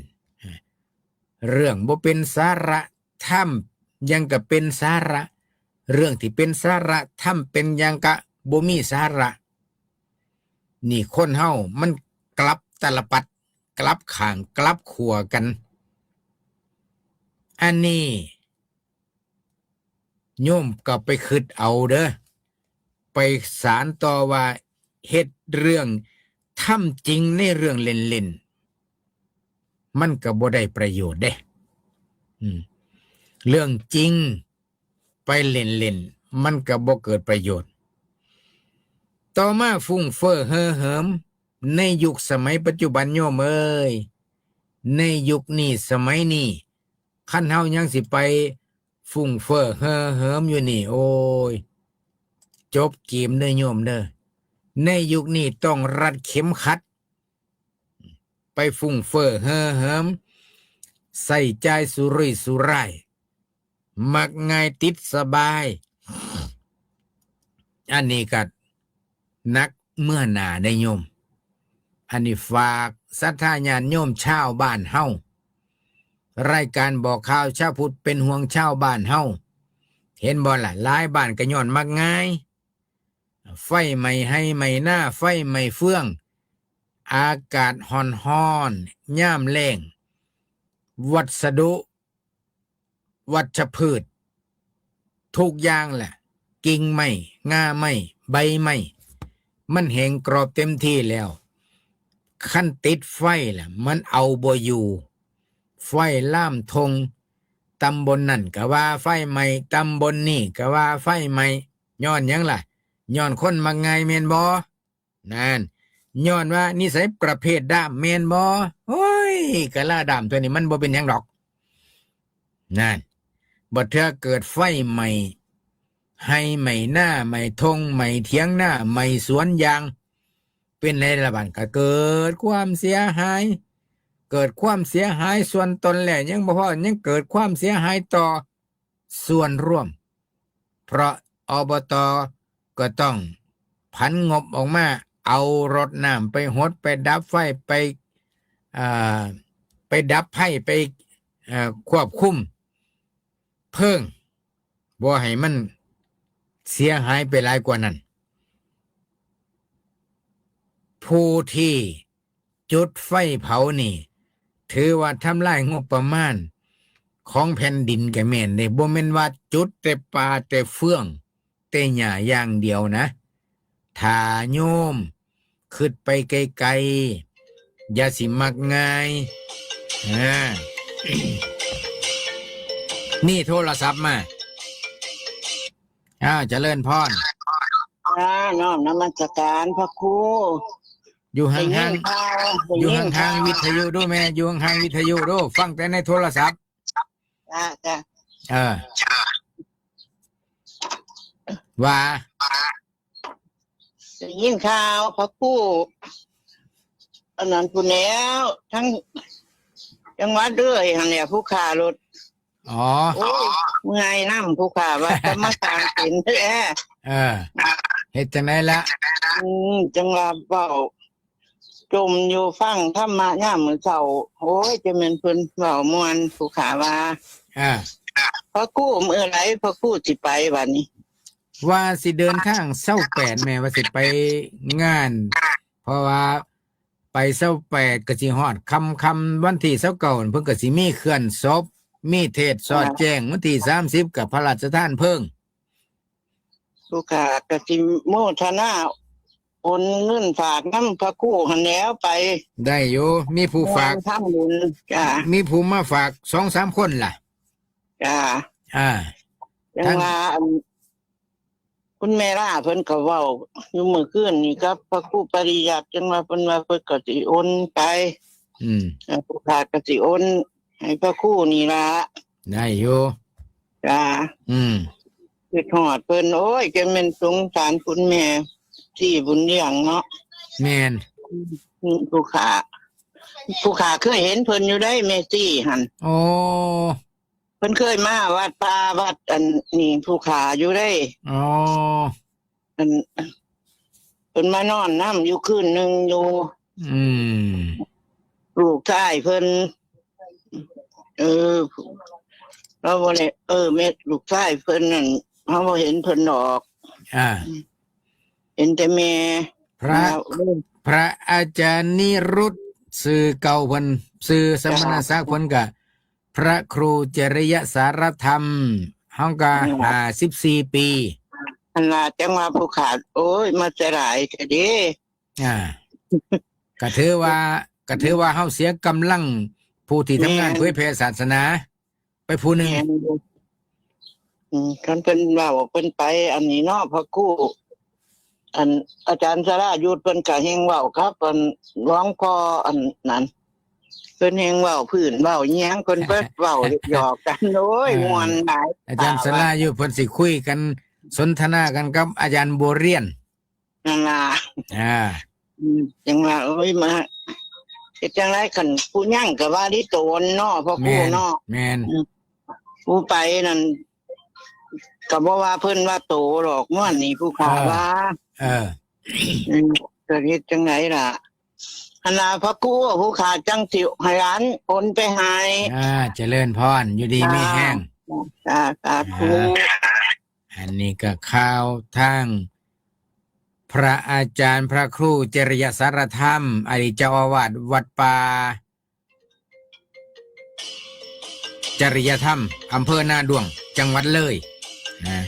ๆ เรื่องบ่เป็นสาระ ทำหยังก็เป็นสาระ เรื่องที่เป็นสาระ ทำเป็นหยังก็บ่มีสาระ นี่คนเฮามันกลับตาลปัตร กลับข้าง กลับขั้วกัน อันนี้โยมก็ไปคิดเอาเด้อ ไปสานต่อว่าเฮ็ดเรื่อง ทำจริงในเรื่องเล่นๆ มันก็บ่ได้ประโยชน์เด้ อืม เรื่องจริงไปเล่นๆ มันก็บ่เกิดประโยชน์ ต่อมาฟุ่งเฟ้อเห่อเหิม ในยุคสมัยปัจจุบันโยมเอ้ย ในยุคนี้สมัยนี้ คันเฮายังสิไปฟุ่งเฟ้อเห่อเหิมอยู่นี่ โอ้ย จบเกมเด้อโยมเด้อ ในยุคนี้ต้องรัดเข็มขัด ไปฟุ่งเฟ้อเห่อเหิม ใช้จ่ายสุรุ่ยสุร่าย มักง่ายติดสบาย อันนี้ก็หนักเมื่อหน้าได้โยม อันนี้ฝากศรัทธาญาติโยมชาวบ้านเฮา รายการบอกข่าวชาวพุทธเป็นห่วงชาวบ้านเฮา เห็นบ่ล่ะ หลายบ้านก็ย้อนมักง่าย ไฟไหม้ไฮ่ไหม้นา ไฟไหม้เฟือง อากาศฮ้อนๆ ยามแล้ง วัสดุ วัชพืช ทุกอย่างแหละ กิ่งไม้ ง่าไม้ ใบไม้ มันแห้งกรอบเต็มที่แล้ว คันติดไฟล่ะ มันเอาบ่อยู่ ไฟลามท่ง ตำบลนั่นก็ว่าไฟไหม้ ตำบลนี่ก็ว่าไฟไหม้ ย้อนหยังล่ะ ย้อนคนมักง่ายแม่นบ่ นั่น ย้อนว่านิสัยประเภทด้ามแม่นบ่ โอ้ย กะลาด้ามตัวนี้มันบ่เป็นหยังดอก นั่น บัดเทื่อเกิดไฟไหม้ ไฮ่ไหม้นา ไหม้ท่ง ไหม้เถียงนา ไหม้สวนยาง เป็นไดล่ะบัด ก็เกิดความเสียหาย เกิดความเสียหายส่วนตนแล้วยังบ่พอ ยังเกิดความเสียหายต่อส่วนรวม เพราะ อบต. ก็ต้องผันงบออกมา เอารถน้ำไปหด ไปดับไฟ ไป อ่า ไปดับไฟ ไป เอ่อ ควบคุมเพลิง บ่ให้มันเสียหายไปหลายกว่านั้น ผู้ที่จุดไฟเผานี่ ถือว่าทำลายงบประมาณของแผ่นดินก็แม่นเด้ บ่แม่นว่าจุดแต่ป่าแต่เฟือง แต่หญ้าอย่างเดียวนะ ถ้าโยมคิดไปไกลๆ อย่าสิมักง่าย อ่า นี่โทรศัพท์มา อ้าว เจริญพร จ้า น้อมนมัสการพระครู อยู่ห่างๆ ได้ยินข่าว อยู่ห่างๆ ได้ยินข่าว วิทยุดูแม่ อยู่ห่างๆ วิทยุดู ฟังแต่ในโทรศัพท์ จ้า จ้า เออ ว่า ได้ยินข่าวพระครู อันนั้นพู้นแหล้ว ทั้งจังหวัดเลยหั่นแหละ ผู้ข้ารถ อ๋อ โอ้ย เมื่อยนำผู้ข้า ว่าจะมากางเต็นท์แท้ เออ เฮ็ดจั่งใดล่ะ อืม จังว่าเว้า จมอยู่ฟังธรรมะยามมื้อเช้า โอ้ย จะแม่นเพิ่นเว้าม่วน ผู้ข้าว่า อ่า พระครูมื้อใดพระครูสิไปบัดนี้ ว่าสิเดินทางซาวแปด แม่ว่าสิไปงาน เพราะว่าไปซาวแปด ก็สิฮอดค่ำๆ วันที่ซาวเก้า เพิ่นก็สิมีเคลื่อนศพ มีเทศน์สอดแจ้ง วันที่สามสิบ ก็พระราชทานเพลิง ผู้ข้าก็สิโมทนา โอนเงินฝากนำพระครูหั่นแหล้วไป ได้อยู่ มีผู้ฝาก ทำบุญ จ้า มีผู้มาฝากสองสามคนล่ะ จ้า อ่า จังว่า อัน คุณแม่ล่าเพิ่นก็เว้าอยู่มื้อคืนนี่กับพระครูปริยัติ จังว่าเพิ่นว่าเพิ่นก็สิโอนไป อืม เอ่อ ผู้ข้าก็สิโอนให้พระครูนี่ล่ะ ได้อยู่ จ้า อืม คิดฮอดเพิ่น โอ้ย จั่งแม่นสงสารคุณแม่ศรีบุญเลี้ยงเนาะ แม่น อืม ผู้ข้า ผู้ข้าเคยเห็นเพิ่นอยู่ได้ แม่ศรีหั่น โอ้ เพิ่นเคยมาวัดป่าวัดอันนี้ผู้ข้าอยู่ได้ อ๋อ อัน เพิ่นมานอนนำอยู่คืนหนึ่งอยู่ อืม ลูกชายเพิ่น เออ เราบ่ได้ เออ แม่ ลูกชายเพิ่นนั่น เราบ่เห็นเพิ่นดอก อ่า เห็นแต่แม่ พระ แล้ว พระอาจารย์นิรุต ชื่อเก่าเพิ่น ชื่อสมณศักดิ์เพิ่นก็ พระครูจริยสารธรรม เฮาก็ อืม ห้าสิบสี่ปี อันน่ะ จังว่าผู้ขาด โอ้ย มาแต่หลายแท้เด้ อ่า ก็ถือว่า ก็ถือว่าเฮาเสียกำลังผู้ที่ทำงาน แม่น เผยแผ่ศาสนา ไปผู้หนึ่ง แม่นอยู่ อืม คันเพิ่นเว้า เพิ่นไปอันนี้เนาะ พระครู อันอาจารย์สรายุทธเพิ่นก็แฮ่งเว้าครับ อันหลวงพ่ออันนั้น เพิ่นแฮ่งเว้าพื้นเว้าหยัง เพิ่นเปิดเว้าหยอกกัน โอ้ย เออ ม่วนหลาย อาจารย์สรายุทธเพิ่นสิคุยกัน สนทนากันกับอาจารย์บัวเรียน นั่นล่ะ อ่า อืม จังว่า โอ้ย มา เฮ็ดจังได๋ คันผู้ยังก็ว่าลิโตนเนาะ พ่อครูเนาะ แม่น แม่น อืม ผู้ไปนั่น ก็บ่ว่าเพิ่นว่าโตดอก ม่วนนี่ผู้ขา เออ ว่า เออ อืม ก็เฮ็ดจังได๋ล่ะ หั่นล่ะ พระครู ผู้ขาจังสิให้หลานโอนไปให้ อ่า เจริญพร อยู่ดีมีแฮง สา สาธุ อ่า อันนี้ก็ข่าวทางพระอาจารย์พระครูจริยสารธรรม อดีตเจ้าอาวาสวัดป่าจริยธรรม อำเภอนาด้วง จังหวัดเลยนะ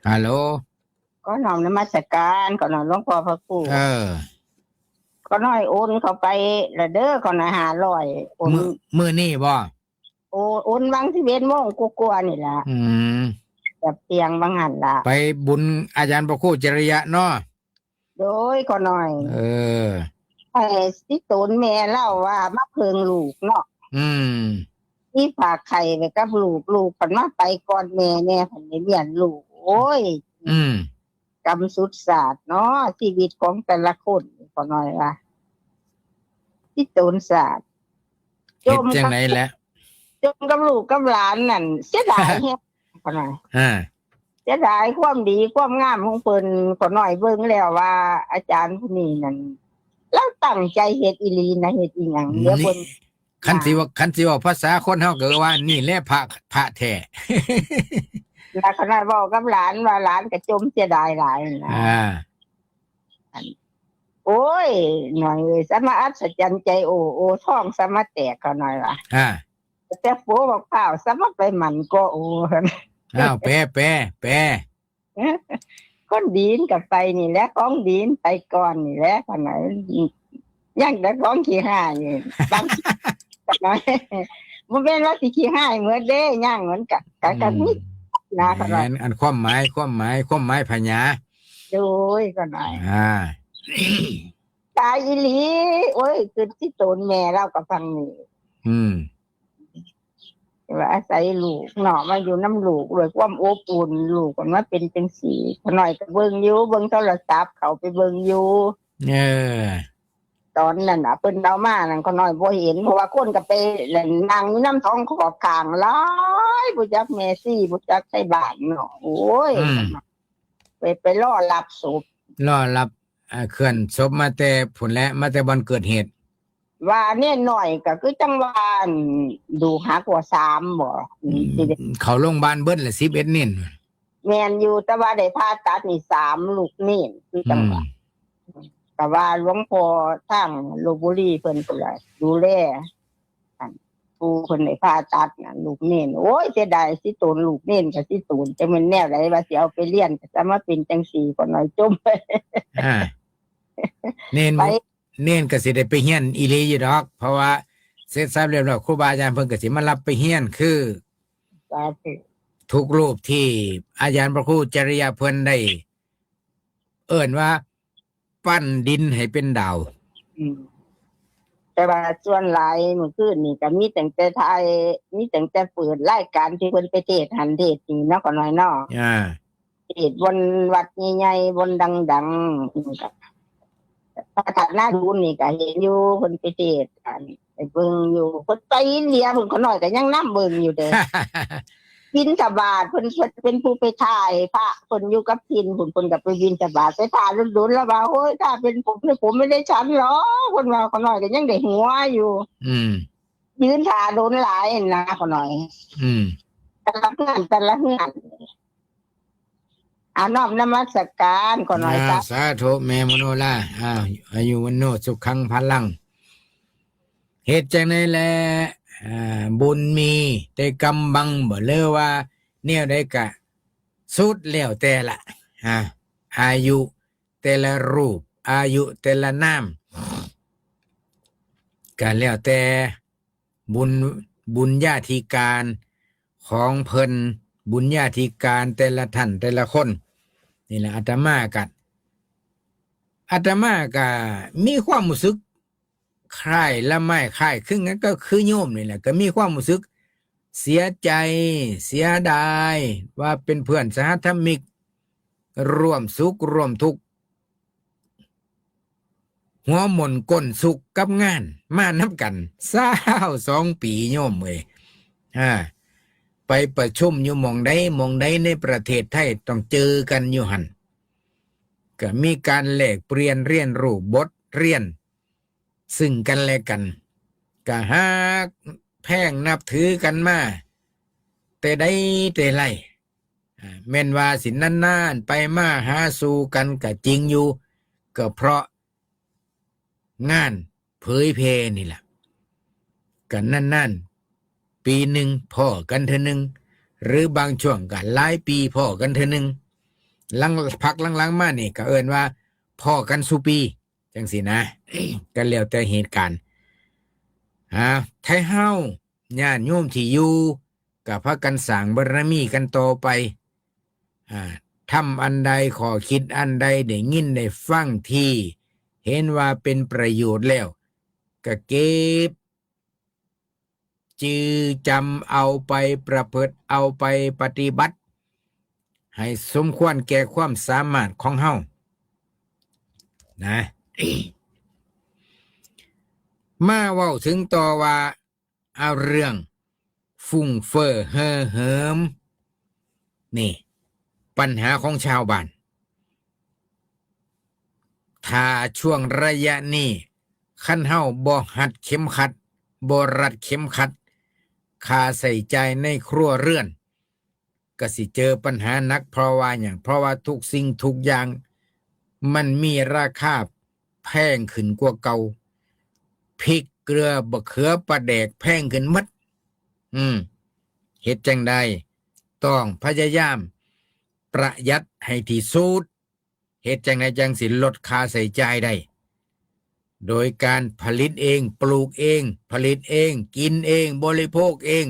ฮัลโหล ขอน้อมนมัสการ ขอน้อมหลวงพ่อพระครู เออ ขอน้อยโอนเข้าไปละเด้อ ขอน้อยห้าร้อย โอน มื้อ มื้อนี้บ่ โอ้ โอนหว่างสิบเอ็ดโมงกว่าๆนี่ล่ะ อืม แบบเที่ยงหว่างหั่นล่ะ ไปบุญอาจารย์พระครูจริยะเนาะ โดยขอน้อย เออ ไอ้สิโตนแม่เล่าว่ามาเพิ่งลูกเนาะ อืม มีฝากไข่ไว้กับลูก ลูกเพิ่นมาไปก่อนแม่ แม่เพิ่นได้เลี้ยงลูก โอ้ย อืม กรรมสุดสาดเนาะ ชีวิตของแต่ละคน ขอน้อยว่า สิโตนสาด เฮ็ดจังได๋แหละ จมกับ จมกับลูกกับหลานนั่น เสียดายแฮง ขอน้อย อ่า เสียดายความดีความงามของเพิ่น ขอน้อยเบิ่งแล้วว่าอาจารย์ผู้นี้นั่น ลาวตั้งใจเฮ็ดอีหลีนะ เฮ็ดอีหยัง เดี๋ยวเพิ่น คันสิว่า คันสิเว้าภาษาคนเฮาก็ว่านี่แหละพระ พระแท้ แล้วขนาดเว้ากับหลานว่าหลานก็จมเสียดายหลายนะ อ่า อัน โอ้ย น้อยเอ้ย สามาอัศจรรย์ใจโอโอ ท้องสามาแตก ขอน้อยว่า อ่า แต่โปบักพร้าวสามาไปหมั่นก็โอ อ้าว แปล แปล แปล คนดีนก็ไปนี่แหละ ของดีนไปก่อนนี่แหละ ขอน้อย ยังแต่ของขี้ฮ้ายนี่ บาง บ่แม่นว่าสิขี้ฮ้ายหมดเด้ ย่างมันกะ กะ กะ อืม มีนะ ขอน้อย แม่น อันความหมาย ความหมาย ความหมายพญา โดย ขอน้อย อ่า ตายอีหลี โอ้ย คือสิโตนแม่เล่ากับฟังนี่ อืม ว่าอาศัยลูกเนาะ มาอยู่นำลูกด้วยความอบอุ่น ลูกก็มาเป็นจังซี่ ขอน้อยก็เบิ่งอยู่ เบิ่งโทรศัพท์ เข้าไปเบิ่งอยู่ เออ ตอนนั้นน่ะ เพิ่นเอามานั่น ขอน้อยบ่เห็น เพราะว่าคนก็ไปนั่งอยู่นำสองขอบข้างหลาย บ่จักแม่ชี บ่จักไทบ้านเนาะ โอ้ย อืม ไป ไปรอรับศพ รอรับ อ่า เคลื่อนศพมาแต่พุ้นแหละ มาแต่บ่อนเกิดเหตุ ว่าเน้นน้อยก็คือจังว่า อัน ดูหักว่าสามบ่ อืม สิได้ เข้าโรงพยาบาลเบิดละสิบเอ็ดเน้น แม่นอยู่ แต่ว่าได้ผ่าตัดนี่สามลูกเน้น คือจังว่า อืม ก็ว่าหลวงพ่อทางลพบุรีเพิ่นก็ดูแล อัน ผู้เพิ่นได้ผ่าตัดน่ะ ลูกเน้น โอ้ย เสียดายสิโตนลูกเน้นก็สิโตน จักแม่นแนวใดว่าสิเอาไปเรียน ก็จะมาเป็นจังซี่ ขอน้อยจม อ่า เน้น ไป เน้นก็สิได้ไปเรียนอีหลีอยู่ดอก เพราะว่าเสร็จสับเรียบร้อย ครูบาอาจารย์เพิ่นก็สิมารับไปเรียน คือ สาธุ ทุกรูปที่อาจารย์พระครูจริยะเพิ่นได้ เอิ้นว่า ปั้นดินให้เป็นดาว อืม แต่ว่าส่วนหลายมื้อคืนนี่ก็มีตั้งแต่ถ่าย มีตั้งแต่เปิดรายการที่เพิ่นไปเทศน์หั่นเทศน์นี่เนาะ ขอน้อยเนาะ อ่า เทศน์บนวัดใหญ่ๆ บนดังๆ พระธาตุนาดูนนี่ก็เห็นอยู่ เพิ่นไปเทศน์ อัน ไปเบิ่งอยู่ เพิ่นไปอินเดีย เพิ่นขอน้อยก็ยังนำเบิ่งอยู่เด้ บิณฑบาต เพิ่น เพิ่นเป็นผู้ไปถ่ายพระ เพิ่นอยู่กับถิ่นพุ้น เพิ่นก็ไปบิณฑบาต ไปถ่าโดนๆ แล้วว่า โอ้ย ถ้าเป็นผมเนี่ย ผมไม่ได้ฉันหรอก เพิ่นว่า ขอน้อยก็ยังได้หัวอยู่ อืม ยืนถ่าโดนหลายนะ ขอน้อย อืม แต่ละเฮือน แต่ละเฮือน อ่า น้อมนมัสการ ขอน้อย อ่า ครับ สาธุ แม่มโนรา อ่า อายุวัณโณ สุขัง พลัง เฮ็ดจั่งใด๋แหละ อ่า บุญมีแต่กำบังบ่ หรือว่าแนวใด๋กะสุดแล้วแต่ละ อ่า อายุแต่ละรูป อายุแต่ละนาม กะแล้วแต่บุญ บุญญาธิการของเพิ่น บุญญาธิการแต่ละท่านแต่ละคน นี่แหละ อาตมากะ อาตมากะมีความรู้สึก คล้ายละไม้คล้ายคลึงกันก็คือโยมนี่แหละ ก็มีความรู้สึกเสียใจ เสียดาย ว่าเป็นเพื่อนสหธรรมิก ร่วมสุขร่วมทุกข์ หัวหม่นก้นสุกกับงาน มานำกัน ซาวสองปีโยมเอ้ย อ่า ไปประชุมอยู่หม่องใด๋หม่องใด๋ในประเทศไทย ต้องเจอกันอยู่หั่น ก็มีการแลกเปลี่ยนเรียนรู้บทเรียน ซึ่งกันและกัน ก็ฮักแพงนับถือกันมาแต่ใด๋แต่ไร อ่า แม่นว่าสินานๆ ไปมาหาสู่กันก็จริงอยู่ ก็เพราะงานเผยแพร่นี่แหละ ก็นานๆ ปีหนึ่งพ้อกันเทื่อหนึ่ง หรือบางช่วงก็หลายปีพ้อกันเทื่อหนึ่ง หลัง พักหลังๆ มานี่ก็เอิ้นว่าพ้อกันซุปี จั่งซี้นะ ก็แล้วแต่เหตุการณ์ อ่า ไทเฮา ญาติโยมที่อยู่ ก็พากันสร้างบารมีกันต่อไป อ่า ทำอันใด ข้อคิดอันใด ได้ยินได้ฟังที่เห็นว่าเป็นประโยชน์แล้ว ก็เก็บ จื่อจำเอาไปประพฤติ เอาไปปฏิบัติ ให้สมควรแก่ความสามารถของเฮา นะ มาเว้าถึงต่อว่า เอาเรื่องฟุ่งเฟ้อเห่อเหิม นี่ ปัญหาของชาวบ้าน ถ้าช่วงระยะนี้ คันเฮาบ่ฮัดเข็มขัด บ่รัดเข็มขัด ค่าใช้จ่ายในครัวเรือน ก็สิเจอปัญหาหนัก เพราะว่าหยัง เพราะว่าทุกสิ่งทุกอย่าง มันมีราคาแพงขึ้นกว่าเก่า พริก เกลือ บักเขือ ปลาแดก แพงขึ้นหมด อืม เฮ็ดจั่งใด๋ ต้องพยายามประหยัดให้ที่สุด เฮ็ดจั่งใด๋จั่งสิลดค่าใช้จ่ายได้ โดยการผลิตเอง ปลูกเอง ผลิตเอง กินเอง บริโภคเอง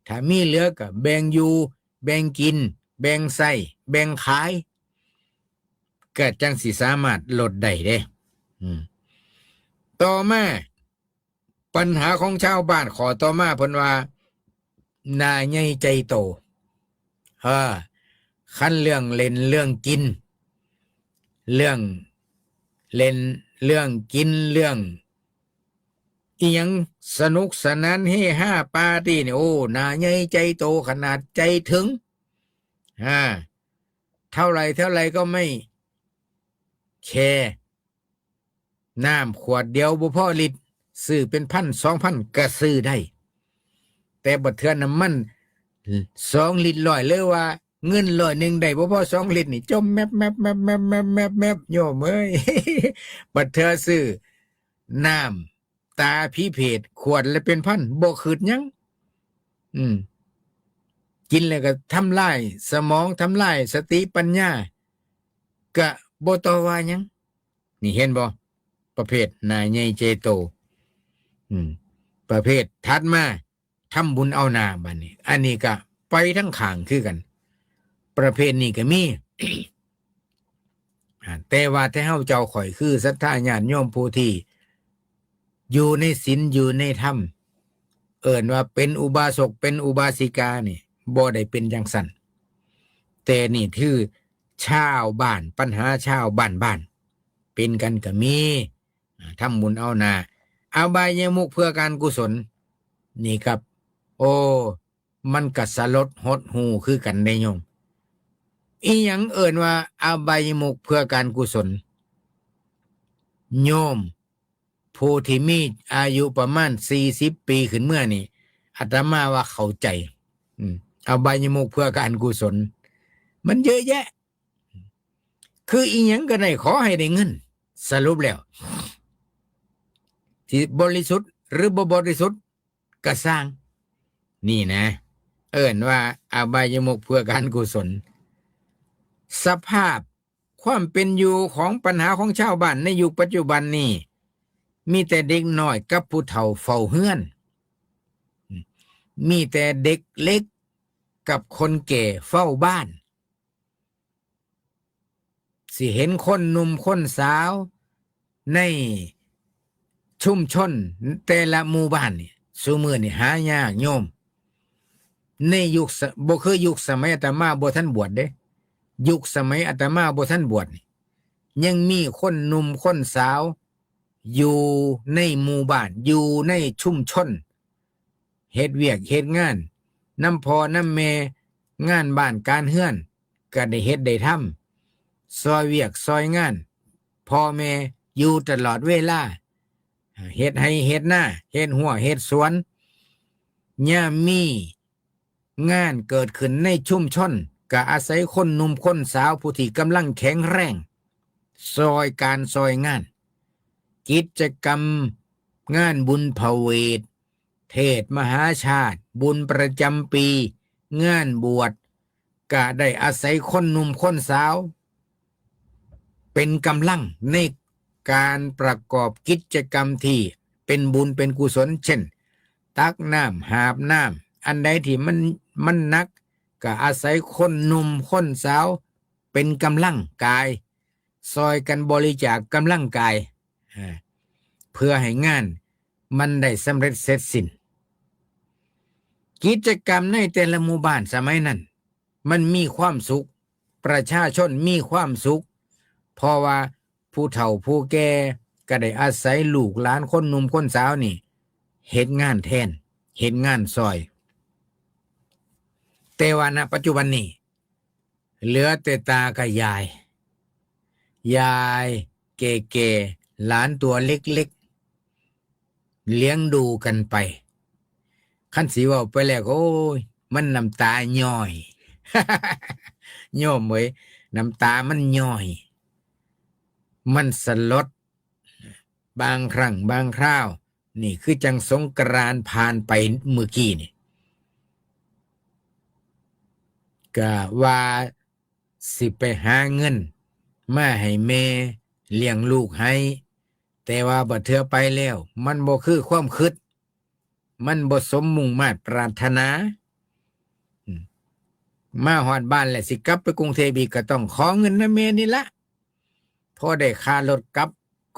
ถ้ามีเหลือก็แบ่งอยู่ แบ่งกิน แบ่งใช้ แบ่งขาย ก็จั่งสิสามารถลดได้เด้ อืม ต่อมา ปัญหาของชาวบ้านข้อต่อมาเพิ่นว่า หน้าใหญ่ใจโต เออ คันเรื่องเล่นเรื่องกิน เรื่องเล่นเรื่องกิน เรื่องอิหยังสนุกสนานเฮฮาปาร์ตี้นี่ โอ้ หน้าใหญ่ใจโตขนาด ใจถึง อ่า เท่าไหร่เท่าไหร่ก็ไม่แคร์ น้ำขวดเดียวบ่พอลิตร ซื้อเป็นพันสองพันก็ซื้อได้ แต่บัดเทื่อน้ำมันสองลิตรร้อย หรือว่าเงินร้อยหนึ่งได้บ่พอสองลิตรนี่ จ่มแมบแมบแมบแมบแมบแมบแมบ โยมเอ้ย บัดเทื่อซื้อน้ำตาพิเภท ขวดละเป็นพัน บ่คิดหยัง อืม กินแล้วก็ทำลายสมอง ทำลายสติปัญญา ก็บ่ต่อว่าหยัง นี่เห็นบ่ ประเภทหน้าใหญ่ใจโต อืม ประเภทถัดมา ทำบุญเอาหน้า บัดนี้ อันนี้ก็ไปทางข้างคือกัน ประเภทนี้ก็มี อ่า แต่ว่าแต่เฮาเจ้าข้อยคือศรัทธาญาติโยมผู้ที่อยู่ในศีลอยู่ในธรรม เอิ้นว่าเป็นอุบาสกเป็นอุบาสิกานี่ บ่ได้เป็นจั่งซั้น แต่นี่คือชาวบ้าน ปัญหาชาวบ้านบ้าน เป็นกันก็มี อ่า ทำบุญเอาหน้า อบายมุขเพื่อการกุศล นี่ครับ โอ้ มันก็สลดหดหู่คือกันเด้โยม อิหยังเอิ้นว่าอบายมุขเพื่อการกุศล โยมผู้ที่มีอายุประมาณสี่สิบปีขึ้นเมือนี่ อาตมาว่าเข้าใจ อืม อบายมุขเพื่อการกุศล มันเยอะแยะ คืออิหยังก็ได้ ขอให้ได้เงิน สรุปแล้ว ที่บริสุทธิ์ หรือบ่บริสุทธิ์ก็ซ่าง นี่นะ เอิ้นว่าอบายมุขเพื่อการกุศล สภาพความเป็นอยู่ของปัญหาของชาวบ้านในยุคปัจจุบันนี้ มีแต่เด็กน้อยกับผู้เฒ่าเฝ้าเฮือน มีแต่เด็กเล็กกับคนแก่เฝ้าบ้าน สิเห็นคนหนุ่มคนสาวในชุมชนแต่ละหมู่บ้านนี่ ซุมื้อนี่หายากโยม ในยุคส- บ่คือยุคสมัยอาตมาบ่ทันบวชเด้ ยุคสมัยอาตมาบ่ทันบวชนี่ ยังมีคนหนุ่มคนสาว อยู่ในหมู่บ้าน อยู่ในชุมชน เฮ็ดเวียกเฮ็ดงาน นำพ่อนำแม่ งานบ้านการเฮือน ก็ได้เฮ็ดได้ทำ ซอยเวียกซอยงาน พ่อแม่อยู่ตลอดเวลา เฮ็ดไร่เฮ็ดนา เฮ็ดรั้วเฮ็ดสวน ยามมีงานเกิดขึ้นในชุมชน ก็อาศัยคนหนุ่มคนสาวผู้ที่กำลังแข็งแรง ซอยการซอยงาน กิจกรรมงานบุญพเวท เทศน์มหาชาติ บุญประจำปี งานบวช ก็ได้อาศัยคนหนุ่มคนสาว เป็นกำลังในการประกอบกิจกรรมที่เป็นบุญเป็นกุศล เช่น ตักน้ำหาบน้ำ อันใดที่มัน- มันหนัก ก็อาศัยคนหนุ่มคนสาว เป็นกำลังกาย ซอยกันบริจาคกำลังกาย อ่า เพื่อให้งานมันได้สำเร็จเสร็จสิ้น กิจกรรมในแต่ละหมู่บ้านสมัยนั้น มันมีความสุข ประชาชนมีความสุข เพราะว่าผู้เฒ่าผู้แก่ก็ได้อาศัยลูกหลานคนหนุ่มคนสาวนี่ เฮ็ดงานแทน เฮ็ดงานซอย แต่ว่าณปัจจุบันนี้ เหลือแต่ตากับยาย ยายแก่ๆ หลานตัวเล็กๆ เลี้ยงดูกันไป คันสิเว้าไปแล้วก็ โอ้ย มันน้ำตาย้อย โยมเอ้ย น้ำตามันย้อย มันสลด บางครั้งบางคราว นี่คือจั่งสงกรานต์ผ่านไปเมื่อกี้นี่ ก็ว่าสิไปหาเงินมาให้แม่เลี้ยงลูกให้ แต่ว่าบัดเทื่อไปแล้ว มันบ่คือความคิด มันบ่สมมุ่งมาดปรารถนา อืม มาฮอดบ้านแล้วสิกลับไปกรุงเทพฯอีก ก็ต้องขอเงินนำแม่นี่ละ พอได้ค่ารถกลับ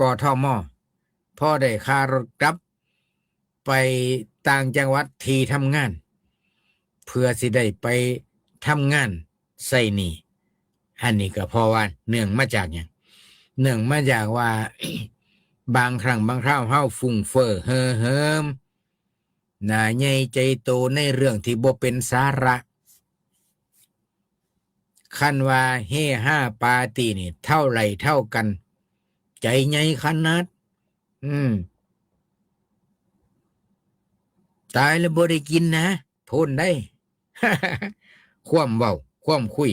กทม. พอได้ค่ารถกลับไปต่างจังหวัดที่ทำงาน เพื่อสิได้ไปทำงานใช้หนี้ อันนี้ก็เพราะว่าเนื่องมาจากหยัง เนื่องมาจากว่า บางครั้งบางคราวเฮาฟุ่งเฟ้อเห่อเหิม หน้าใหญ่ใจโตในเรื่องที่บ่เป็นสาระ คันว่าเฮฮาปาร์ตี้นี่เท่าไหร่เท่ากัน ใจใหญ่ขนาด อืม ตายแล้วบ่ได้กินนะ พู้นได้ ความเว้า ความคุย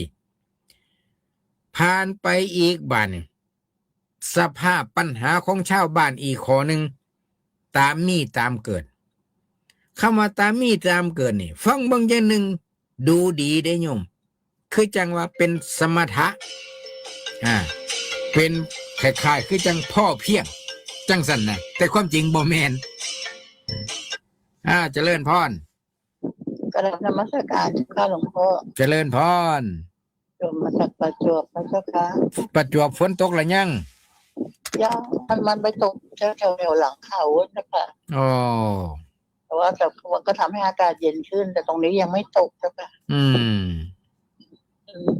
ผ่านไปอีกบาดนี่ สภาพปัญหาของชาวบ้านอีกข้อหนึ่ง ตามมีตามเกิด คำว่าตามมีตามเกิดนี่ ฟังเบิ่งอย่างหนึ่ง ดูดีเด้โยม คือจั่งว่าเป็นสมถะ อ่า เป็นคล้ายๆ คือจั่งพอเพียง จั่งซั่นนะ แต่ความจริงบ่แม่น อ่า เจริญพร กราบนมัสการเจ้าค่ะหลวงพ่อ เจริญพร โยมมาจากประจวบนะเจ้าค่ะ ประจวบฝนตกหรือยัง ยัง มัน- มันไปตกแถวๆหลังเขาเจ้าค่ะ อ๋อ แต่ว่าแต่ก็ทำให้อากาศเย็นขึ้น แต่ตรงนี้ยังไม่ตกเจ้าค่ะ อืม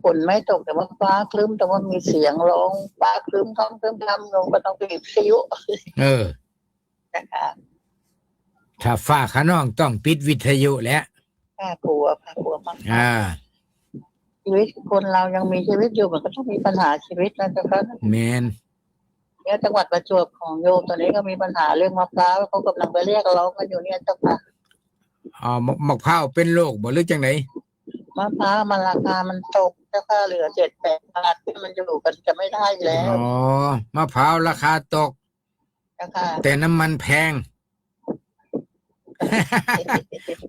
ฝนไม่ตก แต่ว่าฟ้าครึ้ม แต่ว่ามีเสียงร้องฟ้าครึ้ม ครึ้ม ครึ้ม ครึ้ม ลงก็ต้องปิดวิทยุ เออ นะคะ ถ้าฟ้าคะนองต้องปิดวิทยุแหละ ค่ะ กลัวค่ะ กลัวมาก อ่า ชีวิตคนเรายังมีชีวิตอยู่ มันก็ต้องมีปัญหาชีวิตนะเจ้าค่ะ แม่น เนี่ย จังหวัดประจวบของโยมตอนนี้ก็มีปัญหาเรื่องมะพร้าว เขากำลังไปเรียกร้องกันอยู่เนี่ยเจ้าค่ะ อ๋อ มะ- มะพร้าวเป็นโรคบ่หรือจั่งใด มะพร้าวมันราคามันตกเจ้าค่ะ เหลือเจ็ดแปดบาท มันอยู่กันจะไม่ได้แล้ว อ๋อ มะพร้าวราคาตก เจ้าค่ะ แต่น้ำมันแพง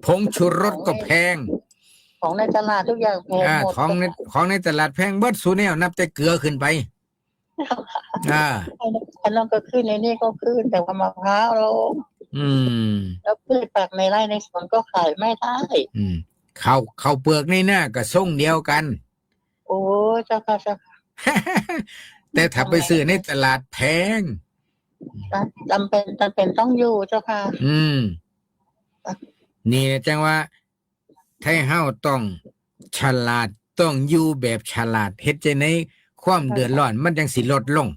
ผงชูรสก็แพง ของในตลาดทุกอย่างแพง อ่า หมด ของในของในตลาดแพงเบิดสูแนวนับแต่เกลือขึ้นไป อ่า อันนั้นก็ขึ้นในนี่ก็ขึ้นแต่ว่ามะพร้าวลง อืม แล้วพืชผักในไร่ในสวนก็ขายไม่ได้ อืมข้าวข้าวเปลือกในนาก็ส่งเดียวกัน โอ้เจ้าค่ะเจ้าค่ะ แต่ถ้าไปซื้อในตลาดแพง จำเป็นจำเป็นต้องอยู่เจ้าค่ะ อืม นี่จังว่าไทเฮาต้องฉลาด ต้องอยู่แบบฉลาด เฮ็ดจังไดความเดือดร้อนมันจังสิลดลง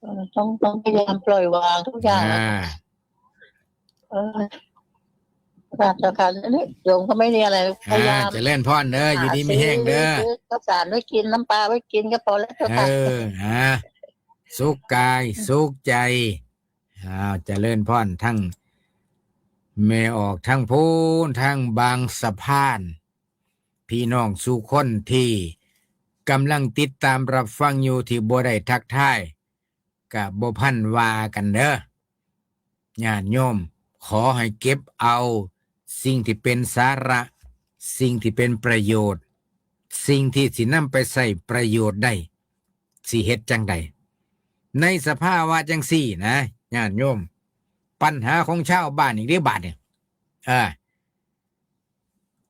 เออต้องต้องพยายามปล่อยวางทุกอย่าง อ่า เออครับเจ้าค่ะนี่โยมก็ไม่มีอะไรพยายาม อ่าเจริญพรเด้อ อยู่ดีมีแฮงเด้อ ซื้อข้าวสารไว้กินน้ำปลาไว้กินก็พอแล้วเจ้า เอ ค่ะ ออ่าสุขกายสุขใจอ้าวเจริญพรทั้งแม่ออกทั้งพูนทั้งบางสะพาน พี่น้องสู่คนที่กำลังติดตามรับฟังอยู่ที่บ่ได้ทักทายกะบ่พันว่ากันเด้อญาติโยม ขอให้เก็บเอาสิ่งที่เป็นสาระ สิ่งที่เป็นประโยชน์ สิ่งที่สินำไปใช้ประโยชน์ได้ สิเฮ็ดจังใดในสภาวะจังซี่นะญาติโยม ปัญหาของชาวบ้านอีกเด้อบาดเนี่ยอ่า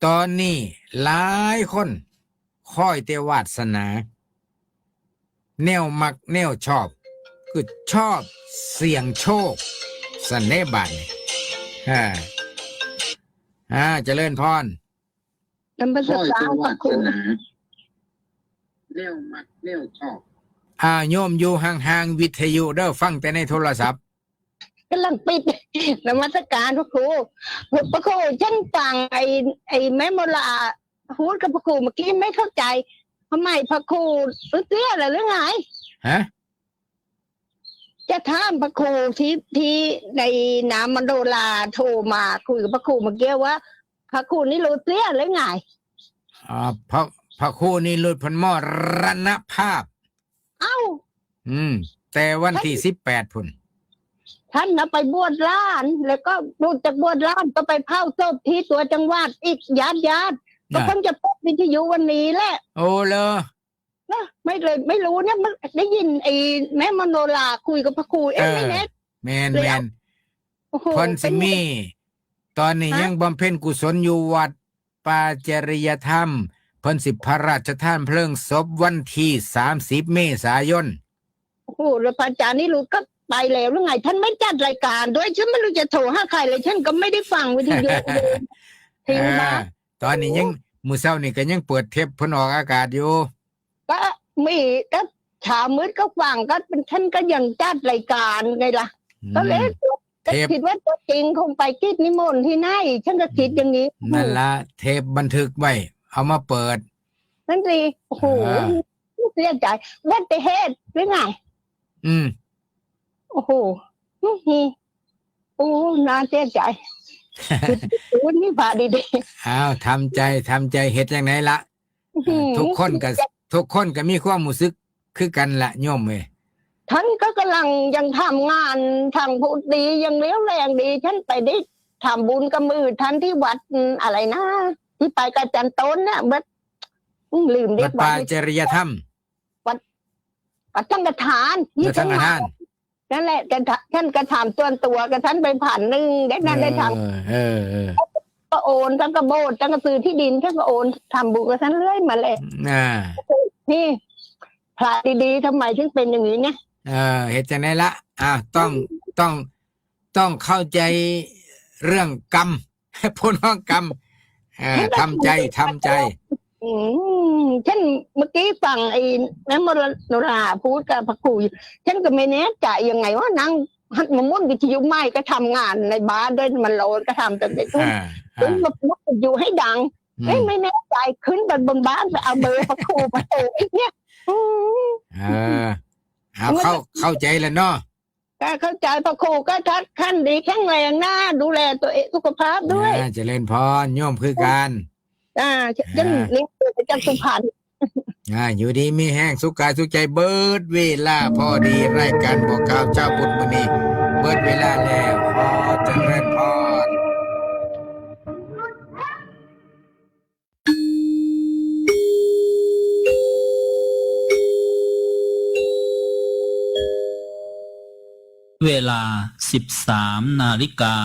ตอนนี้หลายคนคอยแต่วาสนา แนวมักแนวชอบ คือชอบเสี่ยงโชคสันเด้บาดนี่อ่า อ่า เจริญพร นมัส คอย การ แต่ พ วา ระครู สนาแนวมักแนวชอบ อ่า โยมอยู่ห่างๆวิทยุเด้อฟังแต่ในโทรศัพท์ กำลังปิด นมัสการพระครูพระครูฉันฟังไอ้ไอ้แม่โมลาพูดกับพระครูเมื่อกี้ไม่เข้าใจทำไมพระครูเตี้ยเหรอหรือไง ฮะ จะถามพระครูที่ที่ในน้ำมโนราโทรมาคุยกับพระครูเมื่อกี้ว่า พระครูนี่รู้เตี้ยหรือไง อ่าพระพระครูนี่หลุดพ้นมรณภาพ เอ้า อืม แต่วันที่สิบแปดพุ่น ท่านนะไปบวชหลาน แล้วก็หลุดจากบวชหลานก็ไปเผาศพที่ตัวจังหวัดอีกญาติญาติก็ อ่า เพิ่งจะเปิดวิทยุวันนี้แหละ โอ้เลอ นะไม่เลยไม่รู้เนี่ยมันได้ยินไอ้แม่มโนราคุยกับพระครูเอ๊ะ เออ ไม่แน่ แมน แล้ว แมน โอ้โห เพิ่นสิมี ตอนนี้ ฮะ ยังบำเพ็ญกุศลอยู่วัดป่าจริยธรรม เพิ่นสิพระราชทานเพลิงศพวันที่สามสิบเมษายน โอ้โหแล้วพระอาจารย์นี่รู้ก็ไปแล้วหรือไง ท่านไม่จัดรายการด้วยฉันไม่รู้จะโทรหาใครเลยฉันก็ไม่ได้ฟังวิทยุ ทิ้ง อ่า บ้าง ตอนนี้ยังมื้อเช้านี่ก็ยังเปิดเทปเพิ่นออกอากาศอยู่ ก็มีก็เช้ามืดก็ฟังก็เป็นฉันก็ยังจัดรายการไงล่ะ อืม ก็เลย เทป คิดว่าตัวจริงคงไปกิจนิมนต์ที่ไหน ฉันก็คิดอย่างนี้ นั่นละเทปบันทึกไว้ เอามาเปิด นั่นสิโอ้โห อ่า เสียใจอุบัติเหตุหรือไง อืม โอ้โหอื้อหือโอ้น่าเสียใจโอ้นี่พาดีๆ อ้าวทำใจทำใจเฮ็ดจังไดละ อื้อหือ ทุกคนก็ทุกคนก็มีความรู้สึกคือกันละโยมเอ้ย ท่านก็กำลังยังทำงานทางพุทธดียังเลี้ยวแรงดี ท่านไปได้ทำบุญกับมือท่านที่วัดอืมอะไรนะที่ไปกับอาจันต้นเนี่ยวัดอืมลืมเด็ วั ก ด วั ป่า ด จริยธรรม วัดสังฆทาน วัดสังฆทาน นั่นแหละแต่ท่านท่านกระทำส่วนตัวกับท่านไปพันหนึ่งได้นั่นได้ทำ เออเออเออ ก็โอนทั้งกระโบสถ์ทั้งกระซื้อที่ดินทั้งก็โอนทำบุญกับท่านเรื่อยมาเลย อ่า นี่พระดีๆทำไมถึงเป็นอย่างนี้เนี่ย เออเฮ็ดจังไดละอ่าต้องต้องต้องเข้าใจเรื่องกรรม ผลของกรรมเออทำใจทำใจ อืมฉันเมื่อกี้ฟังไอ้แม่มโนราพูดกับพระครูอยู่ฉันก็ไม่แน่ใจยังไงว่านั่งหัดมามุ่นวิทยุใหม่ก็ทำงานในบ้านด้วยมันร้อนก็ทำแต่ในทุ่ง อ่า ซึ่ง อ่า มาพูดอยู่ให้ดัง อื เอ้ย ม ไม่แน่ใจขึ้นไปบนบ้านไปเอาเบอร์พระครูมาโทรอีกเนี่ยอืม เออเอาเข้าเข้าใจแล้วเนาะ ก็เข้าใจพระครูก็ทัดขั้นดีแข็งแรงนะดูแลตัวเองสุขภาพด้วย อ่าเจริญพรโยมคือกัน อ่ายังเลี้ยงตัวจากสุพรรณ อ่าอยู่ดีมีแฮงสุขกายสุขใจเบิดเวลาพอดีรายการบอกข่าวชาวพุทธมื้อนี้เบิดเวลาแล้วขอเจริญพร เวลา สิบสามนาฬิกา